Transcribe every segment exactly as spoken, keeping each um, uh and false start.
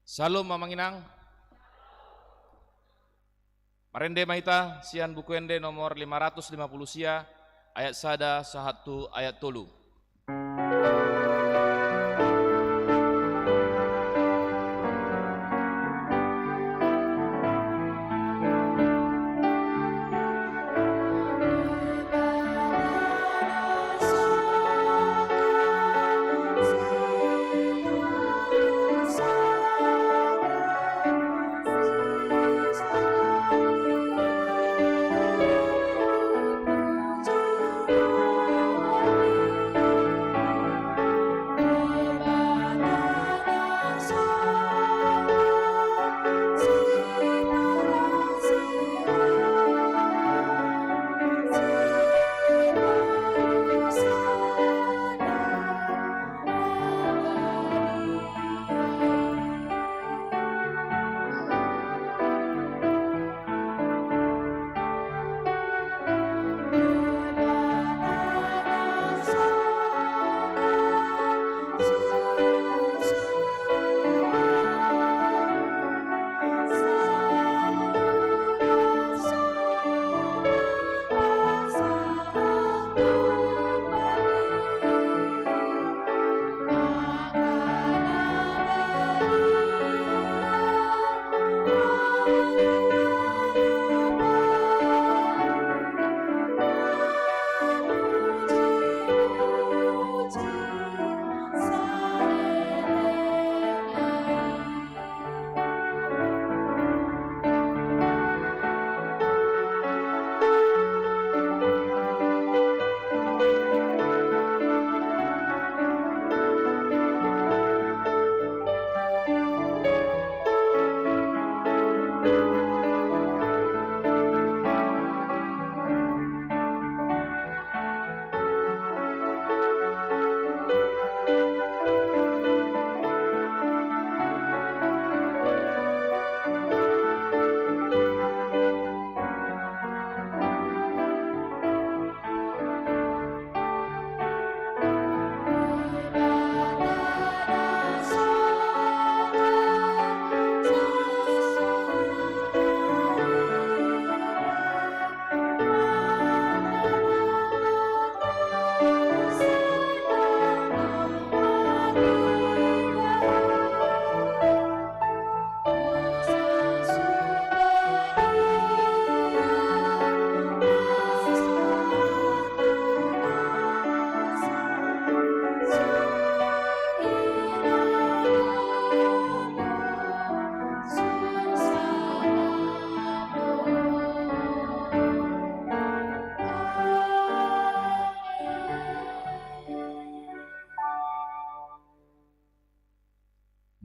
Syalom, amang inang. Marende ma hita sian Buku Ende nomor lima ratus lima puluh sia, ayat sada sahat tu ayat tolu.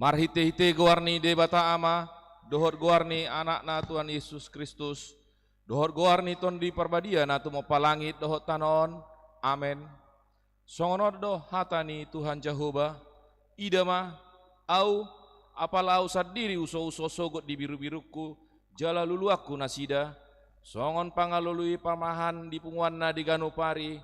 Marhitehite goar ni Debata Ama, dohot goar ni Anakna Tuhan Jesus Kristus, dohot goar ni Tondi Parbadia na tumompa langit dohot tano on. Amen. Songon on do hata ni Tuhan Jahowa: Ida ma, ahu, apala ahu sandiri husouso sogot di birubirungku, jala luluanku nasida, songon pangalului parmahan di punguanna di ganup ari.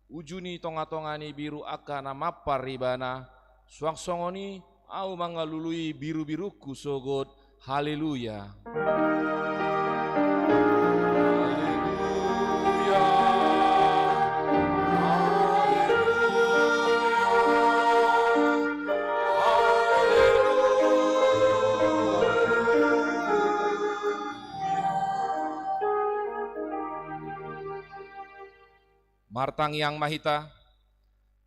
Uju ni tongatonga ni biru angka na mampar ibana. Suang songon i ahu mangalului birubirungku sogot. Haleluya. Haleluya. Haleluya. Haleluya. Martangiang ma hita.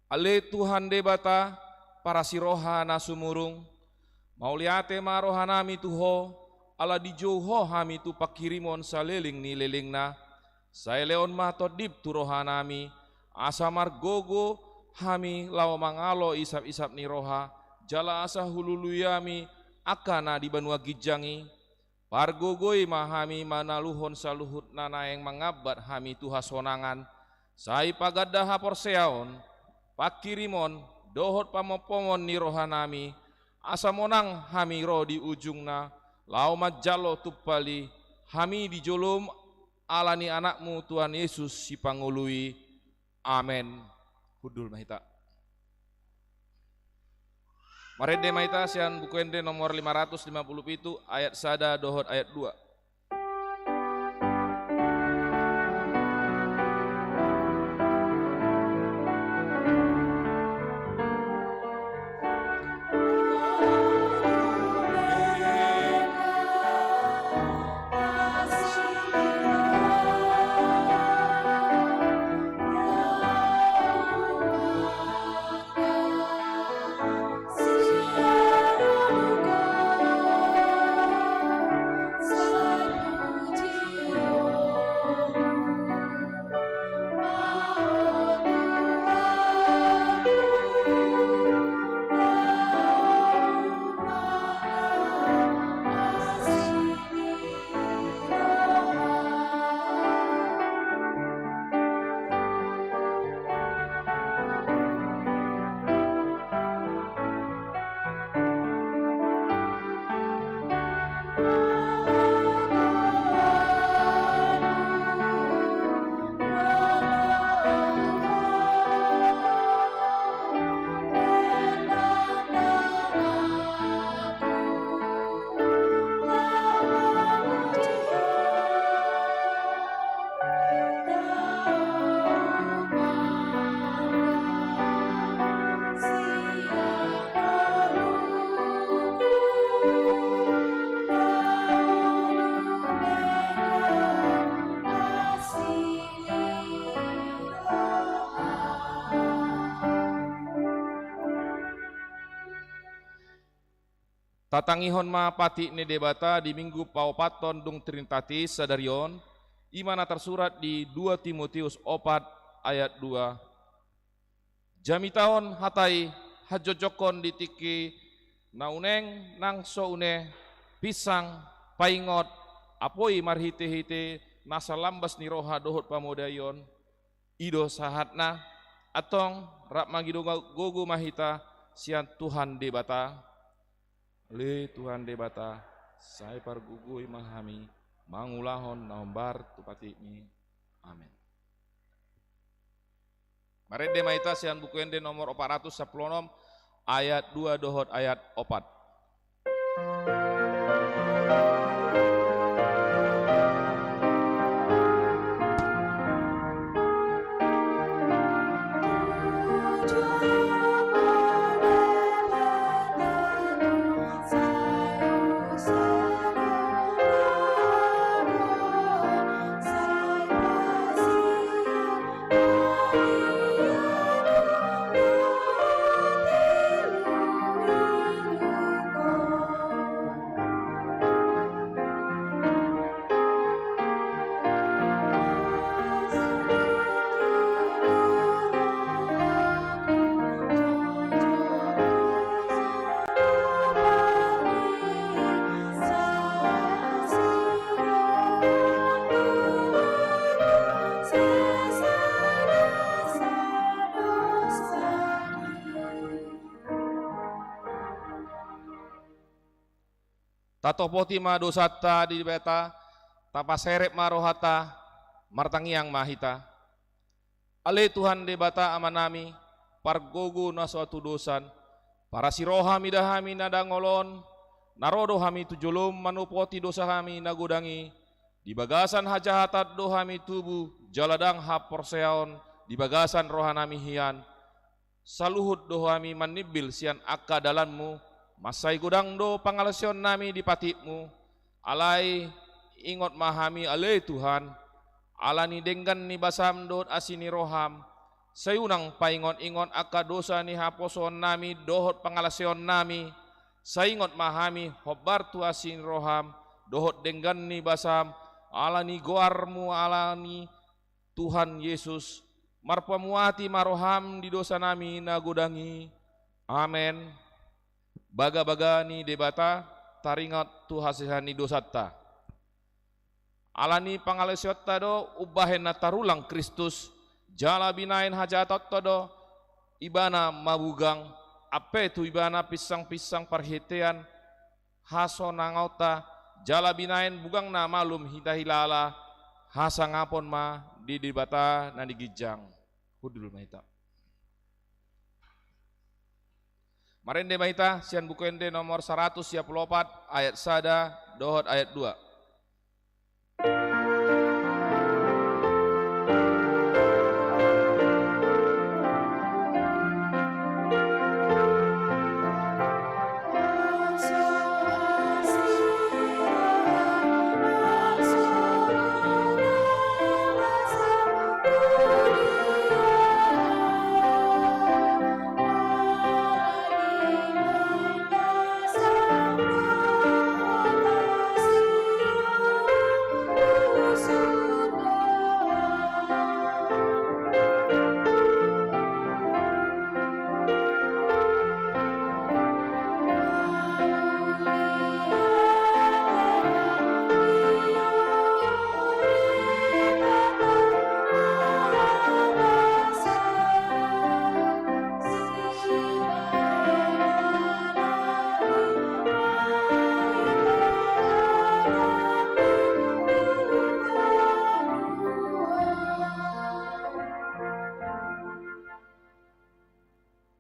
Ale Tuhan Debata, parasi roha na sumurung, mauliate ma rohanami tu Ho, ala dijou Ho hami tu panghirimon saleleng ni lelengna. Sai lehon ma tondip tu rohanami, asa margogo hami laho mangalo isap-isap ni roha, jala asa hulului hami angka na di banua ginjang i. Pargogoi ma hami manaluhon saluhut na naeng mangambat hami tu hasonangan, sai paganda haporseaon, panghirimon, dohot pamompomon ni rohanami, asa monang hami ro di ujungna, laho manjalo tumpal i, hami di jolom, ala ni Anakmu Tuhan Yesus Sipangolu i. Amen. Hundul ma hita. Marende ma hita sian Buku Ende nomor lima ratus lima puluh pitu, ayat sada dohot ayat dua. Tatangihon ma patik ni Debata di minggu paopathon dung Trinitatis sadari on, i ma na tarsurat di dua Timoteus opat ayat dua. Jamitahon hata i, hanjongjongkon di tingki na uneng nang so une, pinsang, paingot, apoi marhitehite nasa lambas ni roha dohot pamodaion, i do sahatna. Antong rap mangido gogo ma hita sian Tuhan Debata. Ale Tuhan Debata, sai pargogoi ma hami mangulahon na hombar tu patikmi. Amen. Marende ma hita sian Buku Ende nomor opat ratus sampulu onom, ayat dua dohot ayat opat. Tatopoti ma dosanta di Debata, tapaserep ma rohanta, martangiang ma hita. Ale Tuhan Debata Amanami, pargogo na so hatudosan, parasi roha mida hami na dangol on, na ro do hami tu jolom manopoti dosa hami na godang i, di bagasan hajahatan do hami tubu, jala ndang haporseaon, di bagasan rohanami hian, saluhut do hami manimbil sian angka dalanmu, mansai godang do pangalaosionnami di patikmu. Alai ingot ma hami ale Tuhan, ala ni denggan ni basam dohot asi ni roham, sai unang paingot-ingot angka dosa ni haposoonnami dohot pangalaosionnami, sai ingot ma hami hombar tu asi ni roham, dohot denggan ni basam, ala ni goarmu ala ni Tuhan Jesus, marpamuati ma roham di dosanami na godang i. Amen. Bagabaga ni Debata, taringot tu hasesaan ni dosanta. Ala ni pangalaosionta do umbahen na tarulang Kristus, jala binahen hajahatonta do ibana mabugang, ampe tu ibana pinsang-pinsang parhitean hasonangaonta, jala binahen bugangna malum hita hilala, hasangapon ma di Debata na di ginjang. Hundul ma hita. Marende ma hita sian Buku Ende nomor saratus sia pulu opat, ayat sada dohot ayat dua.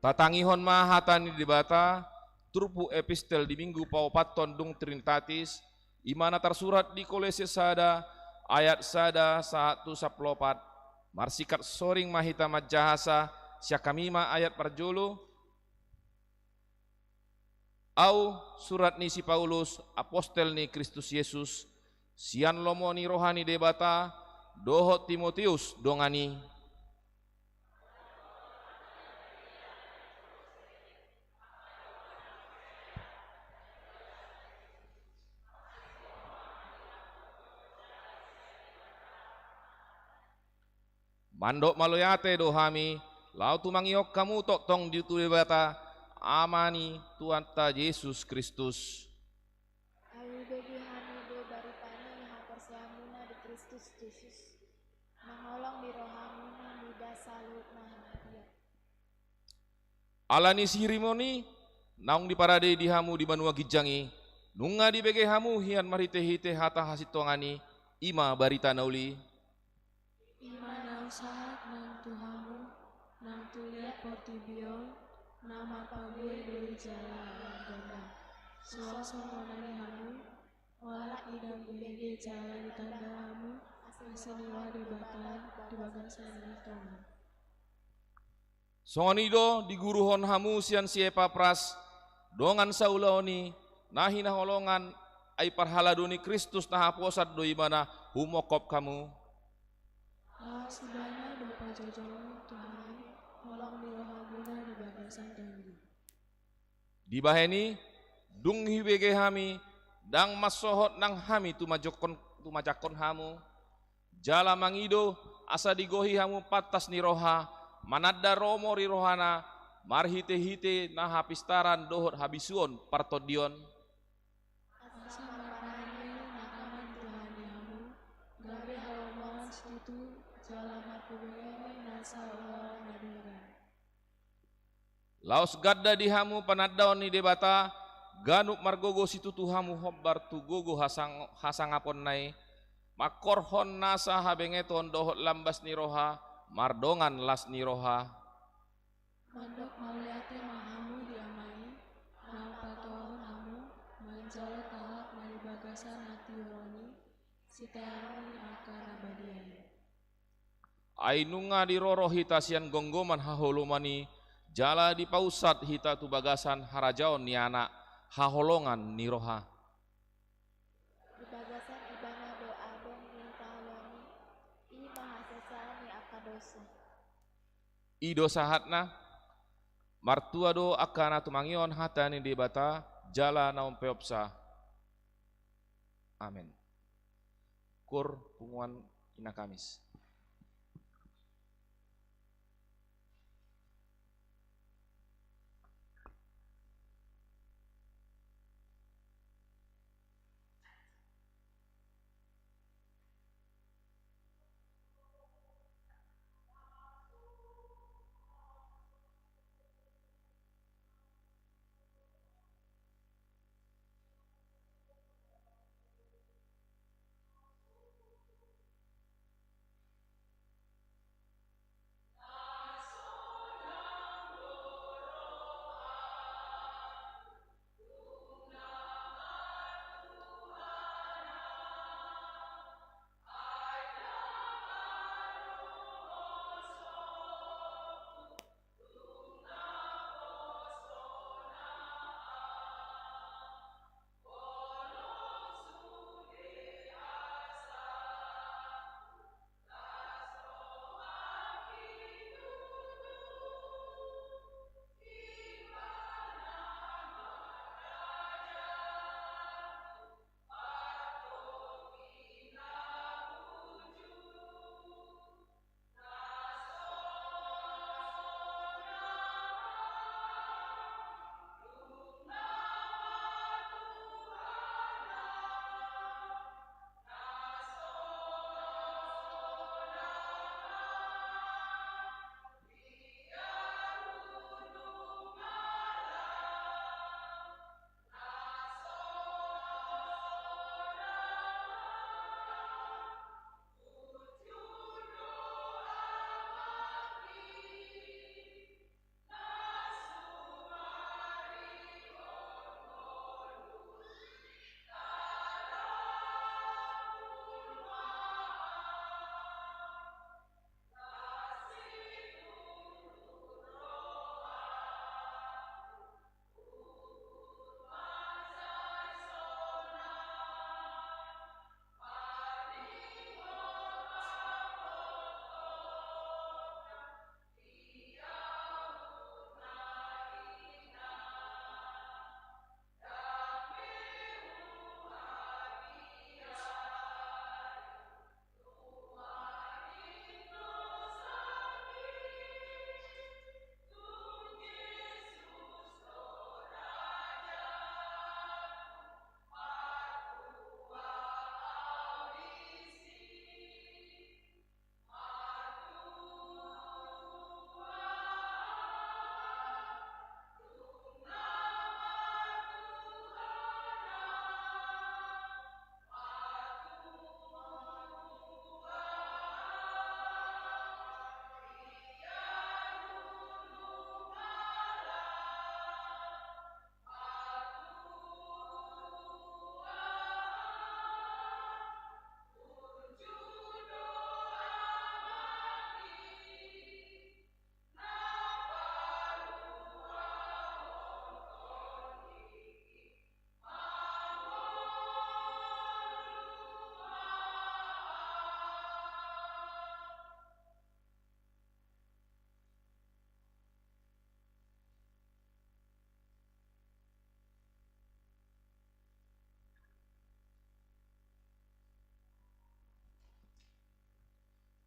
Tatangihon ma hata ni Debata, turpuk epistel di Minggu paopathon dung Trinitatis, i ma na tarsurat di Kolose sada, ayat sada sahat tu sampulu opat. Marsikat soring ma hita manjahasa, sian hami ma ayat parjolo. Au, surat ni si Paulus, apostel ni Kristus Jesus, sian lomo ni roha ni Debata, dohot Timoteus, dongan i. Mandok mauliate do hami, laho tumangihon hamu tongtong di tu Debata, Ama ni Tuhanta Jesus Kristus. Ai bege hami do barita ni haporseaonmuna di Kristus Jesus, mangholong di rohamuna mida saluhut na hamatean. Ala ni sirimonmu i, naung diparade di hamu di banua ginjang i, nunga dibege hamu hian marhitehite hata hasintongan i, i ma barita na uli. I ma na husahat nang tu hamu, nang tu liat portibi on, na marparbue do i jala ala gondang. Suang songon i hamu, olat i ndang dibege jala ditanda hamu, asa niula Debata di bagasan i tonga. Songon i do diguruhon hamu sian si Epapras, dongan saulaon i, na hinaholongan, ai parhalado ni Kristus na haposan do ibana humophop hamu. Laos ibana do pajojongmu tu hami, holong ni rohamuna di bagasan tonga i. Dibahen i, dung hubege hami, ndang mansohot nang hami tumajokkon, tumajakkon hamu, jala mangido asa digohi hamu pantas ni roha, mananda romo ni rohana, marhitehite na hapistaran dohot habisuhon partondion. Asa marpahan na aman tu hami hamu, gabe halomoan situtu, jala marpunguan nasa ulaon na denggan. Laos ganda di hamu panandaon ni Debata, ganup margogo situtu hamu hombar tu gogo hasang-, hasangaponna i, mangkorhon nasa habengeton dohot lambas ni roha, mardongan las ni roha. Mandok mauliate ma hamu di Ama i, naung patuahon hamu, manjalo tahap na di bagasan hatiuron i, sitean ni angka na badia i. Ai nunga diroro hita sian gomgoman haholoman i, jala dipausat hita tu bagasan harajaon ni Anak, haholongan ni roha. Di bagasan ibana do adong ni hita halomoan i, i ma hasesaan ni angka dosa. I do sahatna, martua do angka na tumangihon hata ni Debata, jala na umpeopsa. Amen. Kur punguan Ina Kamis.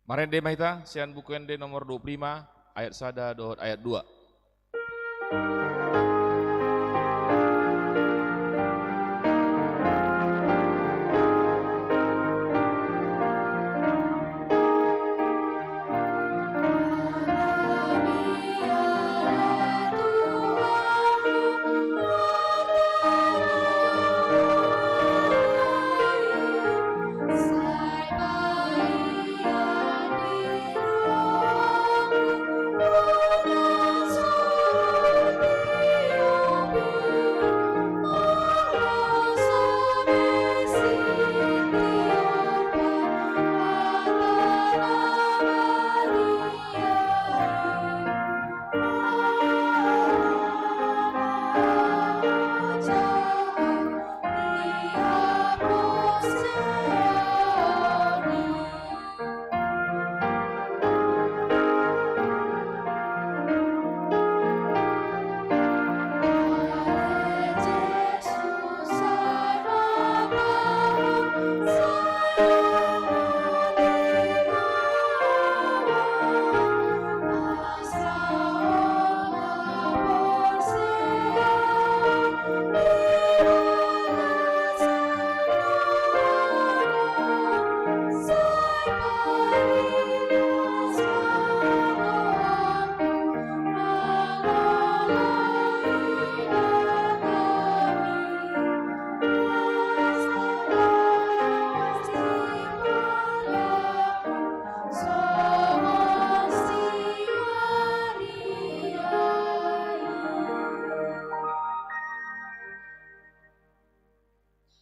Marende ma hita sian Buku Ende nomor dua puluh lima, ayat sada dohot ayat dua.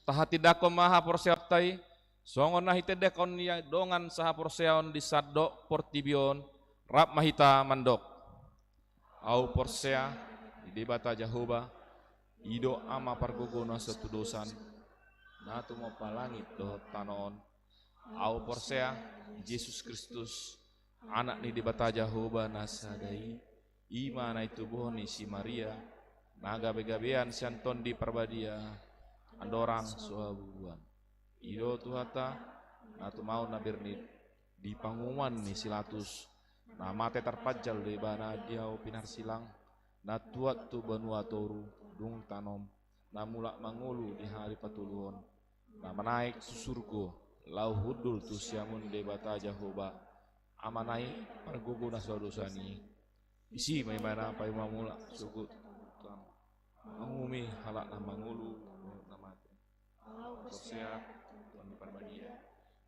Tahatindangkon ma haporseaonta i, songon na hitindangkon ni dongan sahaporseaon di sandok portibi on, rap ma hita mandok. Ahu porsea di Debata Jahowa, i do Ama pargogo na so tudosan, na tumompa langit dohot tano on. Ahu porsea di Jesus Kristus, Anak ni Debata Jahowa na sada i, i ma na itubuhon ni si Maria, na gabegabean sian Tondi Parbadia, andorang so habubuhan. I do Tuhanta, na tumaon na bernit, di panguhuman ni si Latus, na mate tarpanjal do ibana di hau pinarsilang, na tuat tu banua toru, dung tanom, na mulak mangolu di hari patoluhon, na manaek tu surgo, laho hundul tu siamun Debata Jahowa, Amana i pargogo na so tudosan i. Disi ma ibana paima mulak sogot tu tano, manguhumi halak na mangolu dohot na mate. Ahu porsea tu Tondi Parbadia.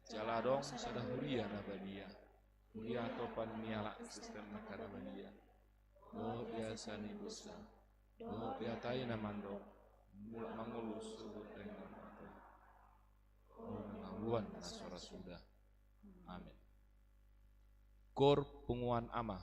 Jala adong sada huria na badia, huria hatopan ni halak Kristen na sada badia. Dohot biasa ni dosa, dohot biasa i na mandok, mulak mangolu sogot denggan mate. Hangoluan na so ra suda. Amin. Gor punguan Ama.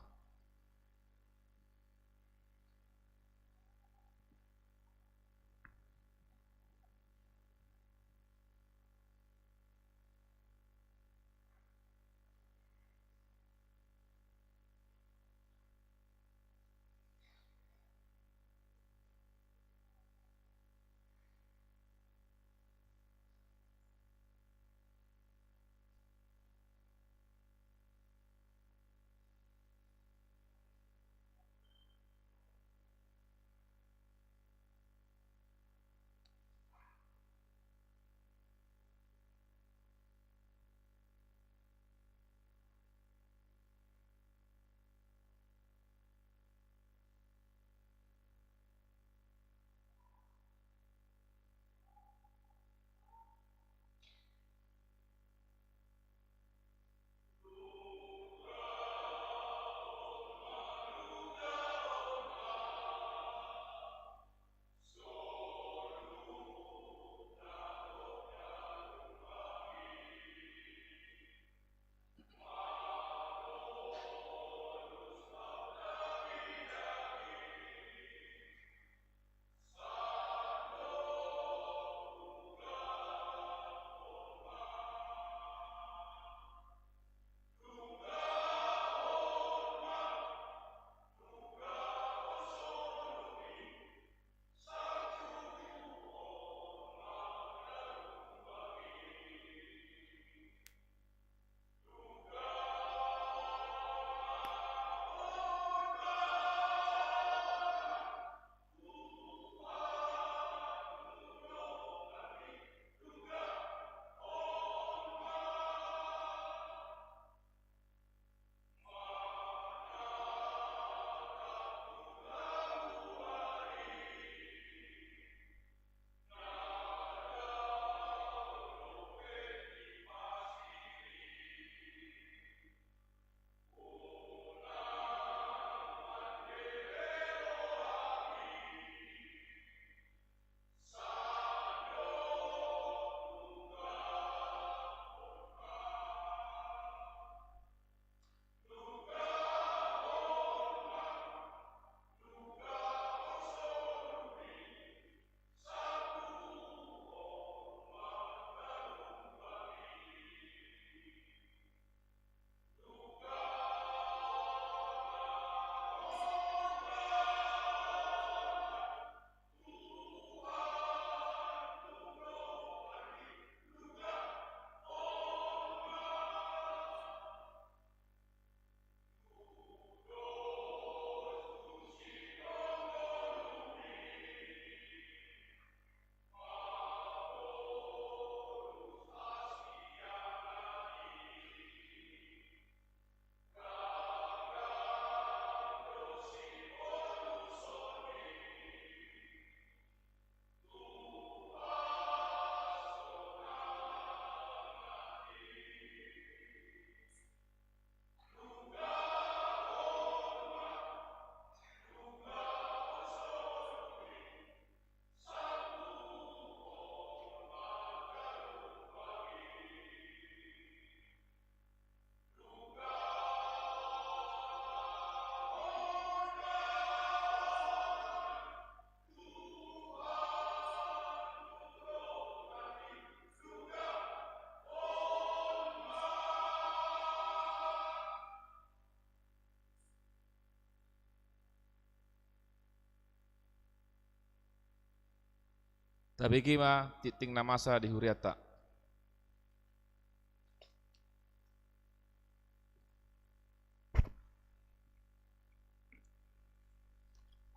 Tabege ma tingting na masa di hurianta.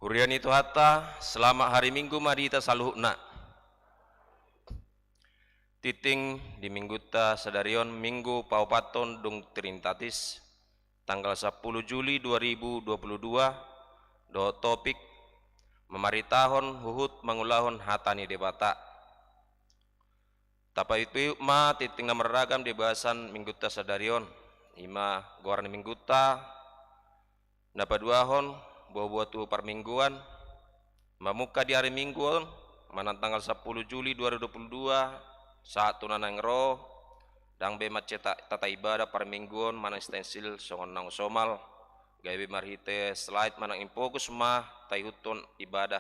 Huria ni Tuhanta, selamat hari Minggu ma di hita saluhutna. Tingting di Minggunta sadari on, Minggu paopathon dung Trinitatis, tanggal sampulu Juli dua ribu dua puluh dua, dohot topik mamaritahon huhut mangulahon hata ni Debata. Tapaihutihut ma tingting na marragam di bagasan Minggunta sadari on, i ma goar ni Minggunta, na paduahon, boaboa tu parmingguan, mamungka di ari Minggu on, manang tanggal sampulu Juli dua ribu dua puluh dua, sahat tu na naeng ro, ndang be mansai ta-, tata ibadah parmingguon manang stensil songon naung somal, gabe marhite slide manang infokus ma taihuthon ibadah.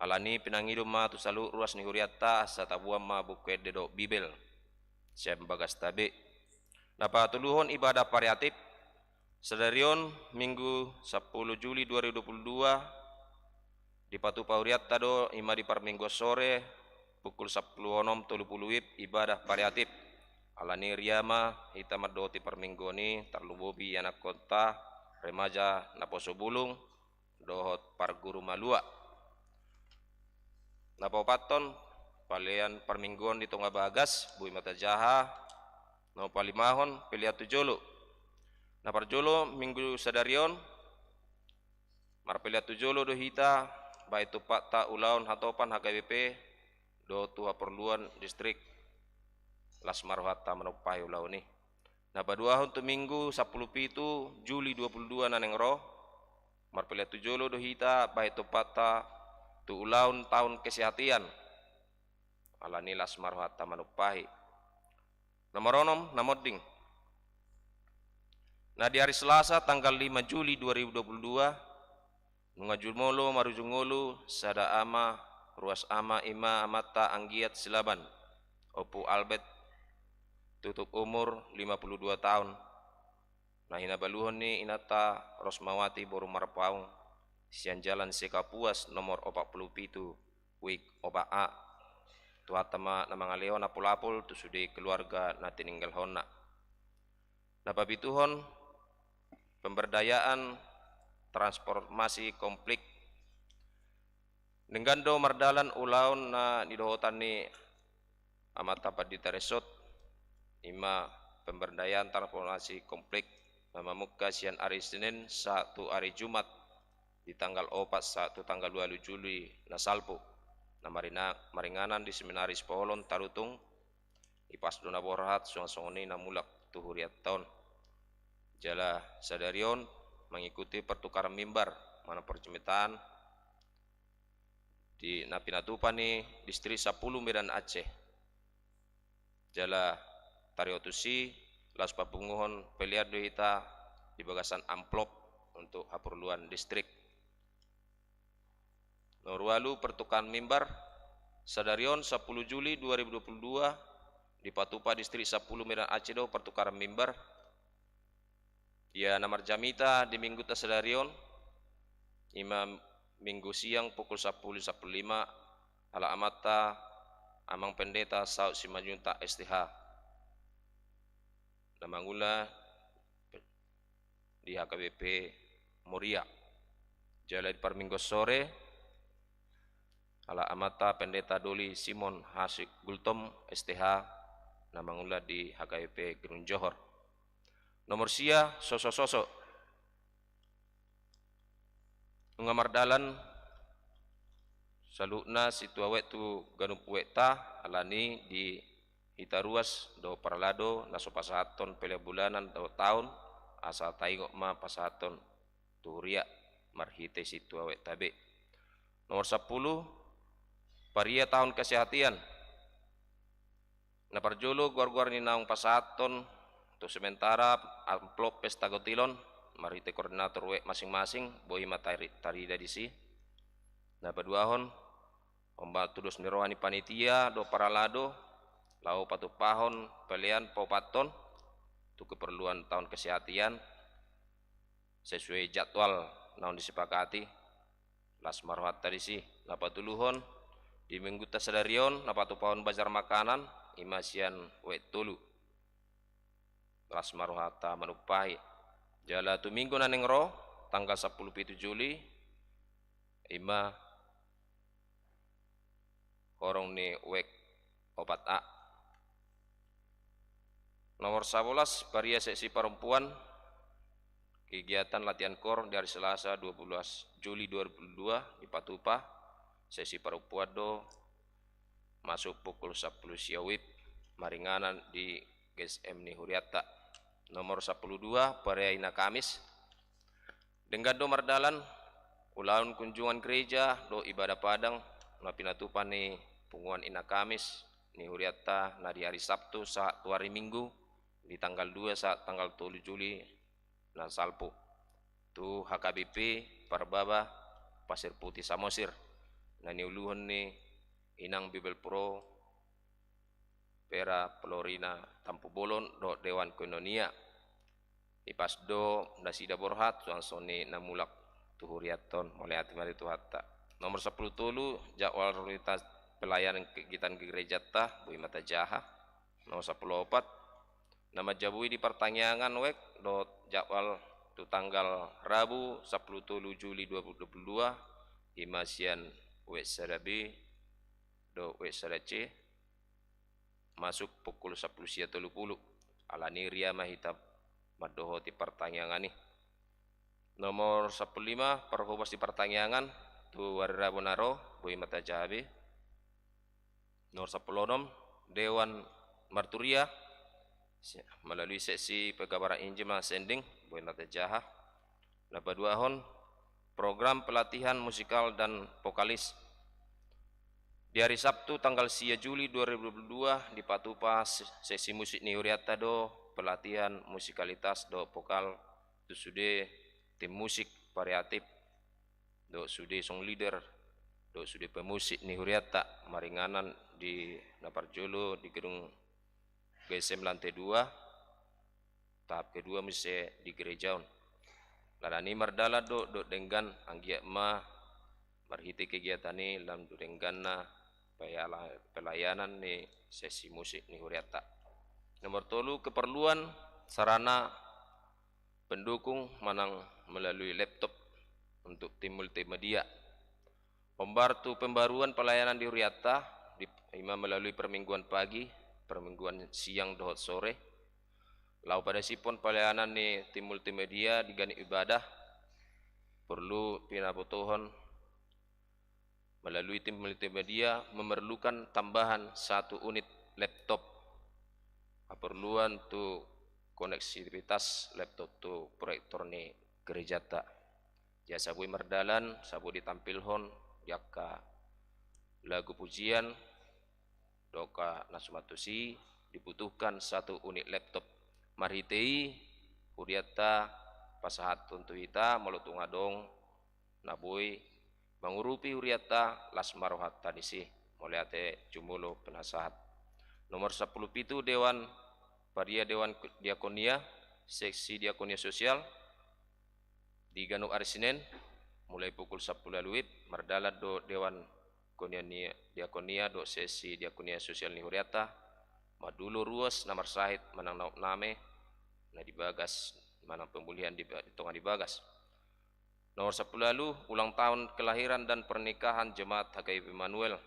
Alani i pinangido ma tu saluhut ruas ni hurianta asa taboan ma Buku Ende dohot Bibel sian bagasta be. Na patoluhon, ibadah variatif. Sadari on, Minggu sampulu Juli dua ribu dua puluh dua, dipatupa hurianta do, i ma di parmingguan sore, pukul sampulu onom tolu pulu WIB, ibadah variatif. Alani i ria ma hita mandohoti parmingguon i, tarlumobi ianakkonta, remaja, naposo bulung, dohot parguru malua. Na paopathon, pelean parmingguon di tonga bagas, boi ma tajaha. Na palimahon, pelean tu jolo. Na parjolo, Minggu sadari on, marpelean tu jolo do hita, bahen tumpakta ulaon hatopan H K B P dohot tu haporluan distrik. Las ma rohanta manompahi ulaon i. Na paduahon, tu Minggu sampulu pitu Juli dua puluh dua na naeng ro, marpelean tu jolo do hita, bahen tumpakta tu ulaon taon kesehatan. Alani i las ma rohanta manompahi. Na maronom, na monding. Na di ari Selasa tanggal lima Juli dua ribu dua puluh dua, nunga jumolo marujung ngolu sada ama, ruas ama, i ma amanta anggiat Silaban, Ompu Albert, tutup umur lima puluh dua taon. Na hinabaluhon ni inanta Rosmawati boru Marpaung, sian Jalan Sekapuas nomor opat puluh pitu, wik opat A. Tuhanta ma na mangalehon apulapul tu sude keluarga na tininggalhonna. Na papituhon, pemberdayaan transformasi konflik. Denggan do mardalan ulaon na nidohotan ni amanta Pandita Resort, i ma pemberdayaan transformasi konflik, na mamungka sian ari Senin sahat tu ari Jumat, di tanggal opat sahat tu tanggal ualu Juli na salpu, na marina-, maringanan di Seminari Sipoholon Tarutung. Ipas do na borhat, suang songon i na mulak tu hurianta on. Jala sadari on mangikuti pertukaran mimbar manang parjumatan di na pinatupa ni Distrik Sampulu Medan Aceh. Jala taringot tusi, laos papunguhon pelean do hita di bagasan amplop untuk haporluan distrik. Nomor ualu, pertukaran mimbar. Sadari on, sampulu Juli dua ribu dua puluh dua, dipatupa Distrik Sampulu Medan Aceh do pertukaran mimbar. Ia na marjamita di Minggunta sadari on, i ma Minggu siang pukul sampulu, sampulu lima, ala amanta Amang Pendeta Saud Simanjuntak S T H, na mangula di H K B P Moria. Jala di parmingguan sore, ala amanta Pendeta Doli Simon Hasik Gultom S T H, na mangula di H K B P Gedung Johor. Nomor sia, soso-soso. Nunga mardalan saluhutna sintua wet tu ganup wetta, alani di hita ruas dohot parhalado na so pasahathon pelean bulanan dohot taon, asa taingot ma pasahathon tu huria marhite sintua wetta be. Nomor sampulu, paria taon kesehatan. Na parjolo, goar-goar ni naung pasahathon untuk sementara amplop pesta gotilon, marhite koordinator wet masing-masing, boi ma tari-, tarida disi. Na paduahon, hombar tudos ni roha ni panitia dohot parhalado, laho patumpahon pelean paopathon tu keperluan taon kesehatan sesuai jadwal naung disepakati. Las ma rohanta disi. Na patoluhon, Di minggunta sadari on na patupahon bazar makanan, i ma sian wek tolu. Las ma rohanta manumpahi. Jala tu minggu na naeng ro, tanggal sampulu pitu Juli, i ma horong ni wek opat A. Nomor sabolas, paria seksi parompuan, kegiatan latihan kor di hari Selasa dua belas Juli dua ribu dua dipatupa, seksi parompuan do masuk pukul sampulu sia wib maringanan di G S M ni hurianta. Nomor sampulu dua, paria Ina Kamis. Denggan do mardalan ulaon kunjungan gereja dohot ibadah padang na pinatupa ni punguan Ina Kamis ni hurianta na di hari Sabtu sahat tu hari Minggu di tanggal dua sahat tanggal tolu Juli na salpu tu H K B P Parbaba Pasir Putih Samosir na niuluhon ni Inang Bibelvrouw Vera Florina Tampubolon dohot Dewan Koinonia. Ipas do nasida borhat, suang songon i na mulak tu hurianta on, mauliate ma di Tuhanta. Nomor sampulu tolu, jadwal rutinitas pelayanan kegiatan gerejanta, boi ma tajaha. Nomor sampulu opat, na manjabui di partangiangan wek dohot jadwal tu tanggal Rabu sampulu tolu Juli dua ribu dua puluh dua, i ma sian wek sada B dohot wek sada C, masuk pukul sampulu sia tolu pulu. Alani i ria ma hita mandohoti partangiangan i. Nomor sampulu lima, parhobas di partangiangan tu ari Rabu na ro, boi ma tajaha be. Nomor sampulu onom, Dewan Marturia, se-, melalui seksi penggabaran Injil ma sending, boi ma tajaha. Na paduahon, program pelatihan musikal dan vokalis. Di hari Sabtu tanggal sia Juli dua ribu dua puluh dua dipatupa se-, seksi musik ni hurianta do pelatihan musikalitas dohot vokal tu sude tim musik variatif dohot sude song leader dohot sude pemusik ni hurianta maringanan di na parjolo di gedung G S M lantai dua, tahap kedua muse di gereja on. Alani i mardalan do dohot denggan, anggiat ma marhite kegiatan i lam do dengganna pela-, pelayanan ni seksi musik ni hurianta. Nomor tolu, keperluan sarana pendukung manang melalui laptop untuk tim multimedia. Hombar tu pembaruan pelayanan di hurianta, di, i ma melalui permingguan pagi, permingguan siang dohot sore. Laho padasiphon pelayanan ni tim multimedia di ganup ibadah, porlu pinabotohon melalui tim multimedia memerlukan tambahan satu unit laptop. Haporluan tu koneksivitas laptop tu proyektor ni gerejanta. Jala saboi mardalan, saboi ditampilhon di angka lagu pujian, dohot na suman tusi dibutuhkan satu unit laptop. Marhite i hurianta pasahathon tu hita, molo tung adong na boi mangurupi hurianta, las ma rohanta disi. Mauliate jumolo penasahat. Nomor sampulu pitu, Dewan Paria Dewan Diakonia, Seksi Diakonia Sosial. Di ganup ari Senen, mulai pukul sampulu ualu wib, mardalan do Dewan Koinonia, Diakonia dohot Seksi Diakonia Sosial ni hurianta, mandulo ruas na marsahit manang na hot name, na di bagas, manang pemulihan di ba-, di tonga ni bagas. Nomor sampulu ualu, ulang tahun kelahiran dan pernikahan Jemaat H K I P Immanuel.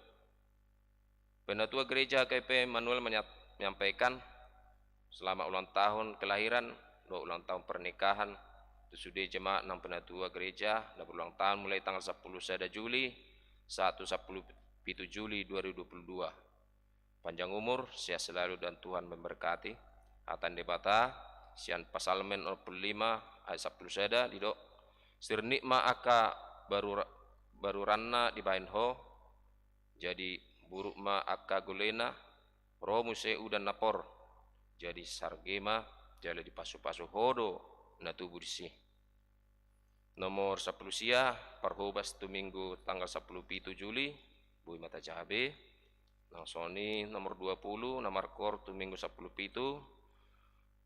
Penatua Gereja H K I P Immanuel menya-, menyampaikan, selamat ulang tahun kelahiran dohot ulang tahun pernikahan tu sude jemaat nang penatua gereja na berulang tahun mulai tanggal sampulu sada Juli sahat tu sampulu pitu Juli dua ribu dua puluh dua. Panjang umur, sehat selalu, dan Tuhan memberkati. Hata ni Debata sian Psalmen onom pulu lima ayat sampulu sada didok, sirnit ma angka barura-, baruranna dibahen Ho, jadi buruk ma angka golena, ro muse udan na por, jadi sarge ma, jala dipasupasu Ho do na tubu disi. Nomor sampulu sia, parhobas tu Minggu tanggal sampulu pitu Juli, boi ma tajaha be. Nang songon i nomor dua pulu, na markoor tu Minggu sampulu pitu,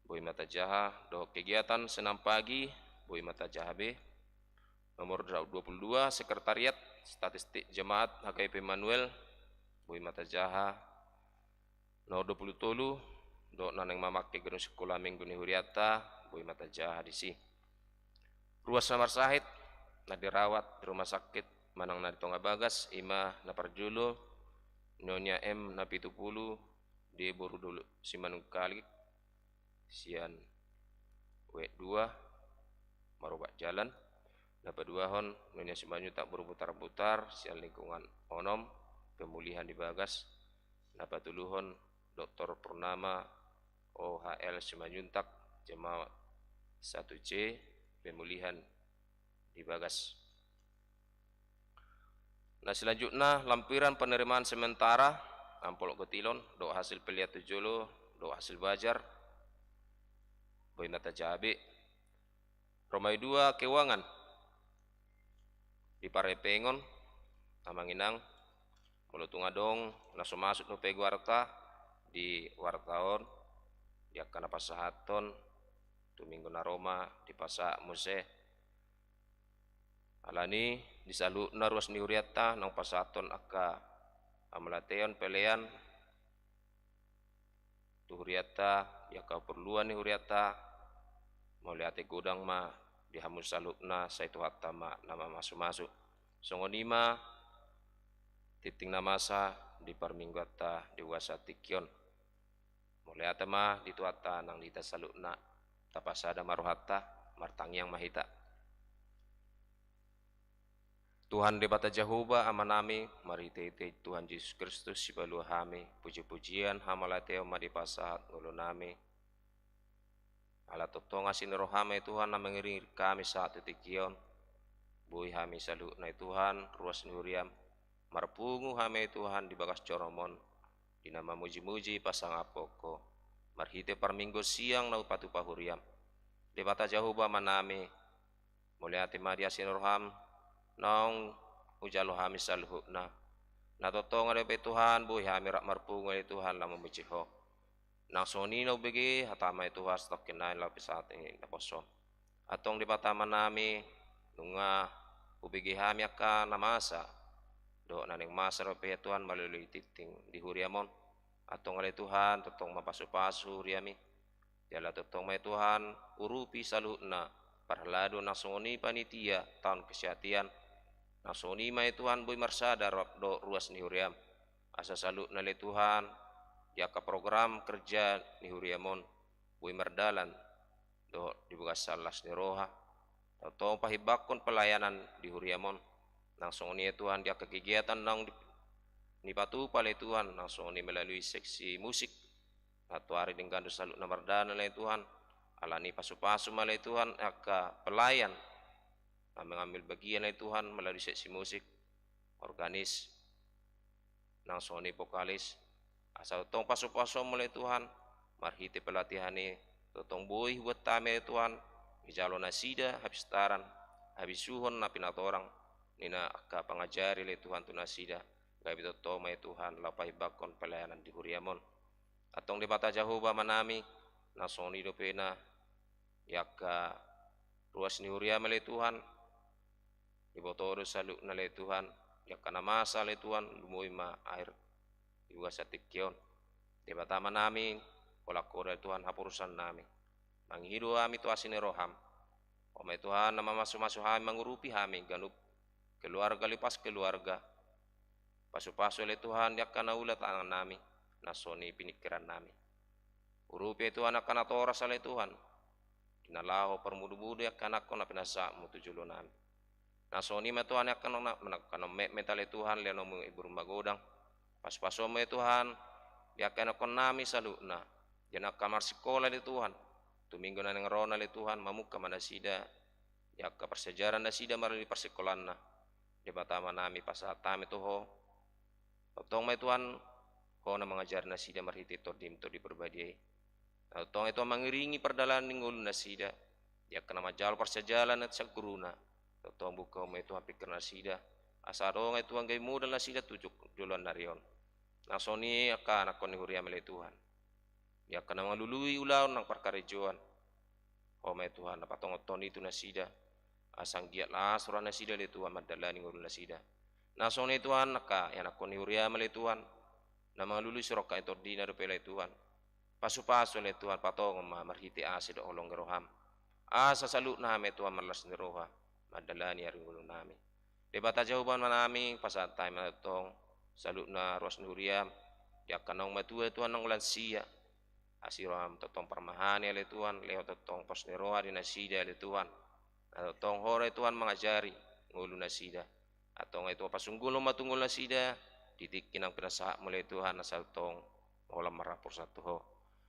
boi ma tajaha, dohot kegiatan Senin pagi, boi ma tajaha be. Nomor dua pulu dua, Sekretariat Statistik Jemaat H K I P Immanuel, boi ma tajaha. Nomor dua pulu tolu, dohot na naeng mamangke gedung sikola minggu ni hurianta, boi ma tajaha disi. Ruas na marsahit, na dirawat di rumah sakit manang na di tonga bagas, i ma na parjolo, Nyonya M na pitu pulu, di boru Dolok Simanungkalit, sian W dua, marobat jalan. Na paduahon, Nyonya Simanjuntak boru Butarbutar, sian lingkungan onom, pemulihan di bagas. Na patoluhon, Doktor Purnama O H L Simanjuntak, jemaat satu C, pemulihan di bagas. Na selanjutna, lampiran penerimaan sementara, amplop gotilon, dohot hasil pelean tu jolo, dohot hasil bajar, boi ma tajaha be. Ro ma i dua keuangan di parhepengon, amang inang, molo tung adong na so masuk dope goarta di warta on, di angka na pasahathon, tu minggu na ro ma dipasahat muse. Alani, di saluhutna ruas ni hurianta, naung pasahathon angka hamauliateon pelean tu hurianta, di angka haporluan ni hurianta, mauliate godang ma di hamu saluhutna, sai Tuhanta ma na mamasumasu. Songon i ma tingting na masa di parmingguanta di bagasan tingki on. Mauliate ma di Tuhanta nang di hita saluhutna, tapasada ma rohanta, martangiang ma hita. Tuhan Debata Jahowa, Amanami, marhitehite Tuhan Jesus Kristus, sipalua hami, pujipujian, hamauliateon ma dipasahat ngolunami. Ala tongtong asi ni roham, Tuhan, na mangiringi hami sahat tu tingki on. Boi hami saluhutna, Tuhan, ruas ni huriam, marpungu hami, Tuhan, di bagas joroM on, di na mamujimuji pasangaphon Ho, marhite parmingguon sian na hupatupa huriam. Debata Jahowa, Amanami, mauliate ma di asi ni roham, naung hujalo hami saluhutna. Na tongtong ale be, Tuhan, boi hami rap marpungu, ale Tuhan, laho mamuji Ho. Nang songon i na hubege hataM, ale Tuhan, satongkin nai laho pasahat i na pos on. Antong Debata, Amanami, nunga hubege hami angka na masa dohot na naeng masa dope, Tuhan, molo i tingting di huriam on. Antong ale Tuhan, tongtong ma pasupasu huriam i. Jala tongtong ma, ale Tuhan, urupi saluhutna parhalado, nang songon i panitia taon kesehatan. Nang songon i ma, ale Tuhan, boi marsada rap dohot ruas ni huriam. Asa saluhutna, ale Tuhan, di angka program kerja ni huriam on boi mardalan dohot di bagasan las ni roha. Tongtong pahimbangkon pelayanan di huriam on. Nang songon i, ale Tuhan, di angka kegiatan naung di, nipatupa, ale Tuhan, nang songon i melalui seksi musik. Nantoari denggan do saluhutna mardalan, ale Tuhan. Alani pasupasu ma, ale Tuhan, angka pelayan na mengambil bagian, ale Tuhan, melalui seksi musik, organis, nang songon i vokalis. Asa tongtong pasupasu ma, ale Tuhan, marhite pelatihan i, tongtong boi hubuat hami, ale Tuhan, dijalo nasida hapistaran, habisuhon na pinatorang ni na angka pangajari, ale Tuhan, tu nasida, gabe tongtong ma, ale Tuhan, laho pahimbangkon pelayanan di huriam on. Antong Debata Jahowa, Amanami, nang songon i dope na di angka ruas ni huriam, ale Tuhan, diboto do saluhutna, ale Tuhan, di angka na masa, ale Tuhan, lumobi ma aek di bagasan tingki on. Debata, Amanami, holan Ho do, ale Tuhan, haporusannami. Mangido hami tu asi ni roham. Ho ma, ale Tuhan, na mamasumasu hami, mangurupi hami ganup keluarga lepas keluarga. Pasupasu, ale Tuhan, di angka na ula tangannami, nang songon i pinikirannami. Urupi, ale Tuhan, angka natoras, ale Tuhan, di na laho parmudumudu angka anakhon na pinasahatmu tu jolonami. Nang songon i ma, Tuhan, angka na, angka na metmet, ale Tuhan, lehononmu ibur magodang. Pasupasuonmu, ale Tuhan, di angka ianakhonnami saluhutna, di angka marsikola, ale Tuhan, tu minggu na naeng ro on, ale Tuhan, mamungka ma nasida di angka parsiajaran nasida marhite parsikolaanna. Debata, Amanami, pasahat hami tu Ho. Tongtong ma, ale Tuhan, Ho na mangajari nasida marhite Tondim, Tondi Parbadia i. Na tongtong, ale Tuhan, mangiringi pardalanan ni ngolu nasida di angka na manjalo parsiajaran sian guruna. Tongtong buka Ho ma, ale Tuhan, pingkir nasida, asa adong, ale Tuhan, gabe modal nasida tu joloan ni ari on. Nang songon i angka anakhon ni huriam, ale Tuhan, di angka na mangalului ulaon nang parkarejoan. Ho ma, ale Tuhan, na patongothon i tu nasida, asa anggiat las roha nasida, ale Tuhan, mandalani ngolu nasida. Nang songon i, ale Tuhan, angka ianakhon ni huriam, ale Tuhan, na mangalului sirongkap ni tondina dope ale Tuhan. Pasupasu ale Tuhan, patongon ma marhite asi dohot holong ni roham. Asa saluhutna hami ale Tuhan marlas ni roha mandalani ari ngolunami. Debata Jahowa Amanami, pasahat hami ma tongtong saluhutna ruas ni huriam, di angka naung matua Tuhan, naung lansia. Asi roham tongtong parmahani ale Tuhan, lehon tongtong pos ni roha di nasida ale Tuhan. Na tongtong ho ale Tuhan mangajari ngolu nasida. Antong ale Tuhan pasunggulhon ma tunggul nasida di tingki naung pinasahatmu ale Tuhan, asa tongtong holan marhaporseaon tu ho.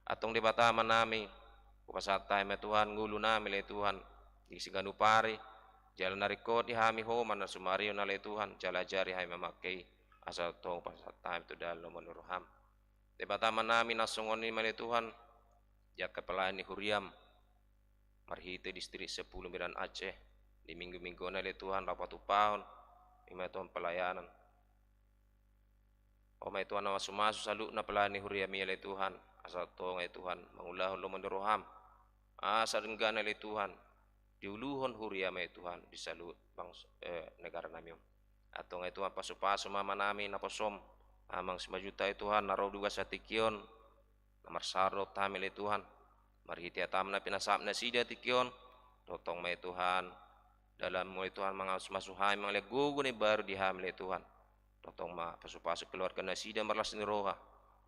Antong Debata Amanami, hupasahat hami ma Tuhan ngolunami ale Tuhan di siganup ari, jala na ringkot di hami ho ma na sumarion ale Tuhan, jala ajari hami mamangke i, asa tongtong pasahat hami tu dalan lomo ni roham. Debata Amanami, na songon i ma ale Tuhan di angka pelayan ni huriam marhite Distrik Sepuluh Medan Aceh, di minggu-minggu on ale Tuhan laho patupahon i ma Tuhan pelayanan. Ho ma ale Tuhan na mamasu-masu saluhutna pelayan ni huriami ale Tuhan, asa tongtong ale Tuhan mangulahon lomo ni roham. Asa denggan ale Tuhan diuluhon huriam ale Tuhan di saluhut bangs-, eh, negaranami on. Antong ale Tuhan pasupasu ma Amanami naposom, Amang Simanjuntak ale Tuhan, na ro di bagasan tingki on, na marsahar dohot hami ale Tuhan. Marhite hatam na pinasahat nasida tingki on, tongtong ma ale Tuhan dalanmu ale Tuhan mamasu-masu hami, mangalean gogo na imbaru di hami ale Tuhan. Tongtong ma pasupasu keluarga nasida marlas ni roha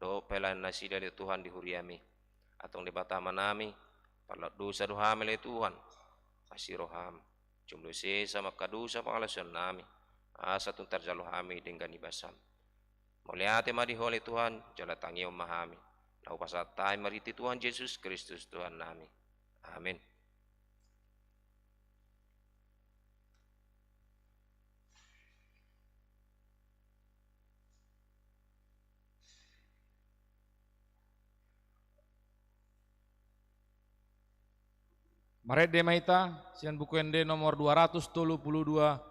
dohot pelayan nasida ale Tuhan di huriami. Antong Debata Amanami, parlak dosa do hami ale Tuhan. Asi roham, jumolo sesa ma angka dosa pangalaosionnami, asa tung tarjalo hami denggan di basam. Mauliate ma di ho ale Tuhan, jala tangihon ma hami. Na hupasahat hami marhite Tuhan Jesus Kristus Tuhannami. Amin. Marende ma hita sian Buku Ende nomor dua ratus tolu pulu dua,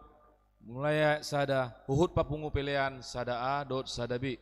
mulai ayat sada, huhut papungu pelean sada A dohot sada B.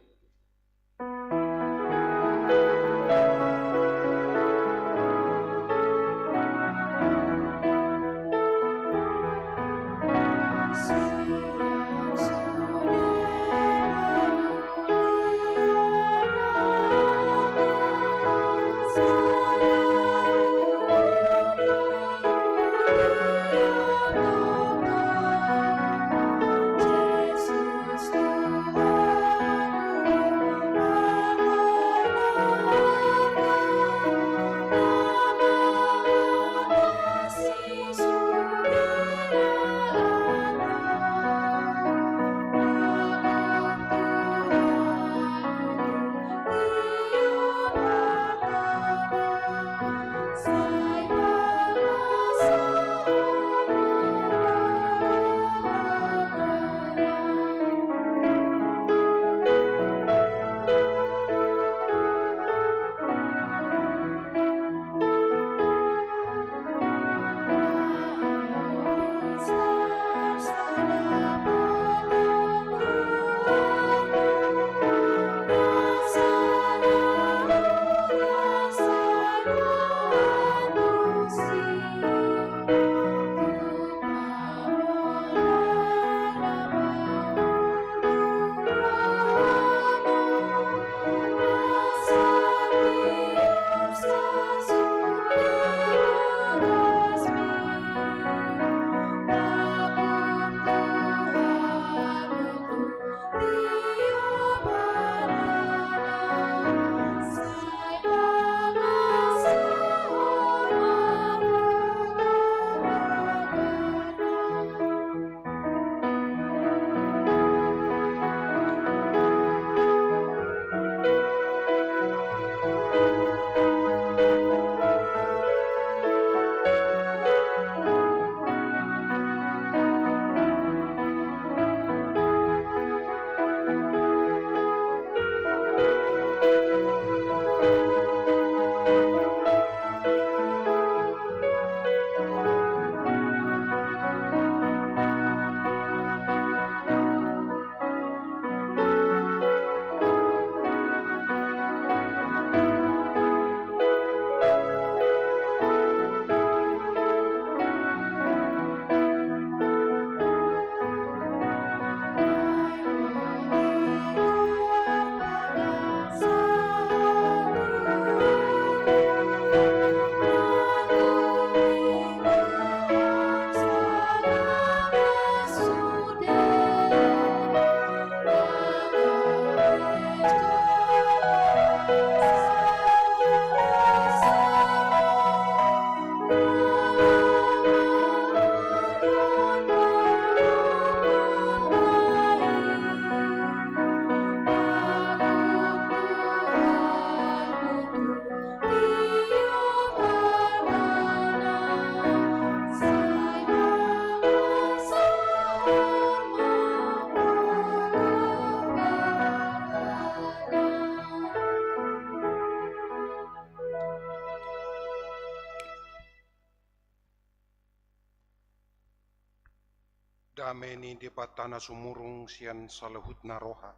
Dame ni Debata na sumurung sian saluhutna roha,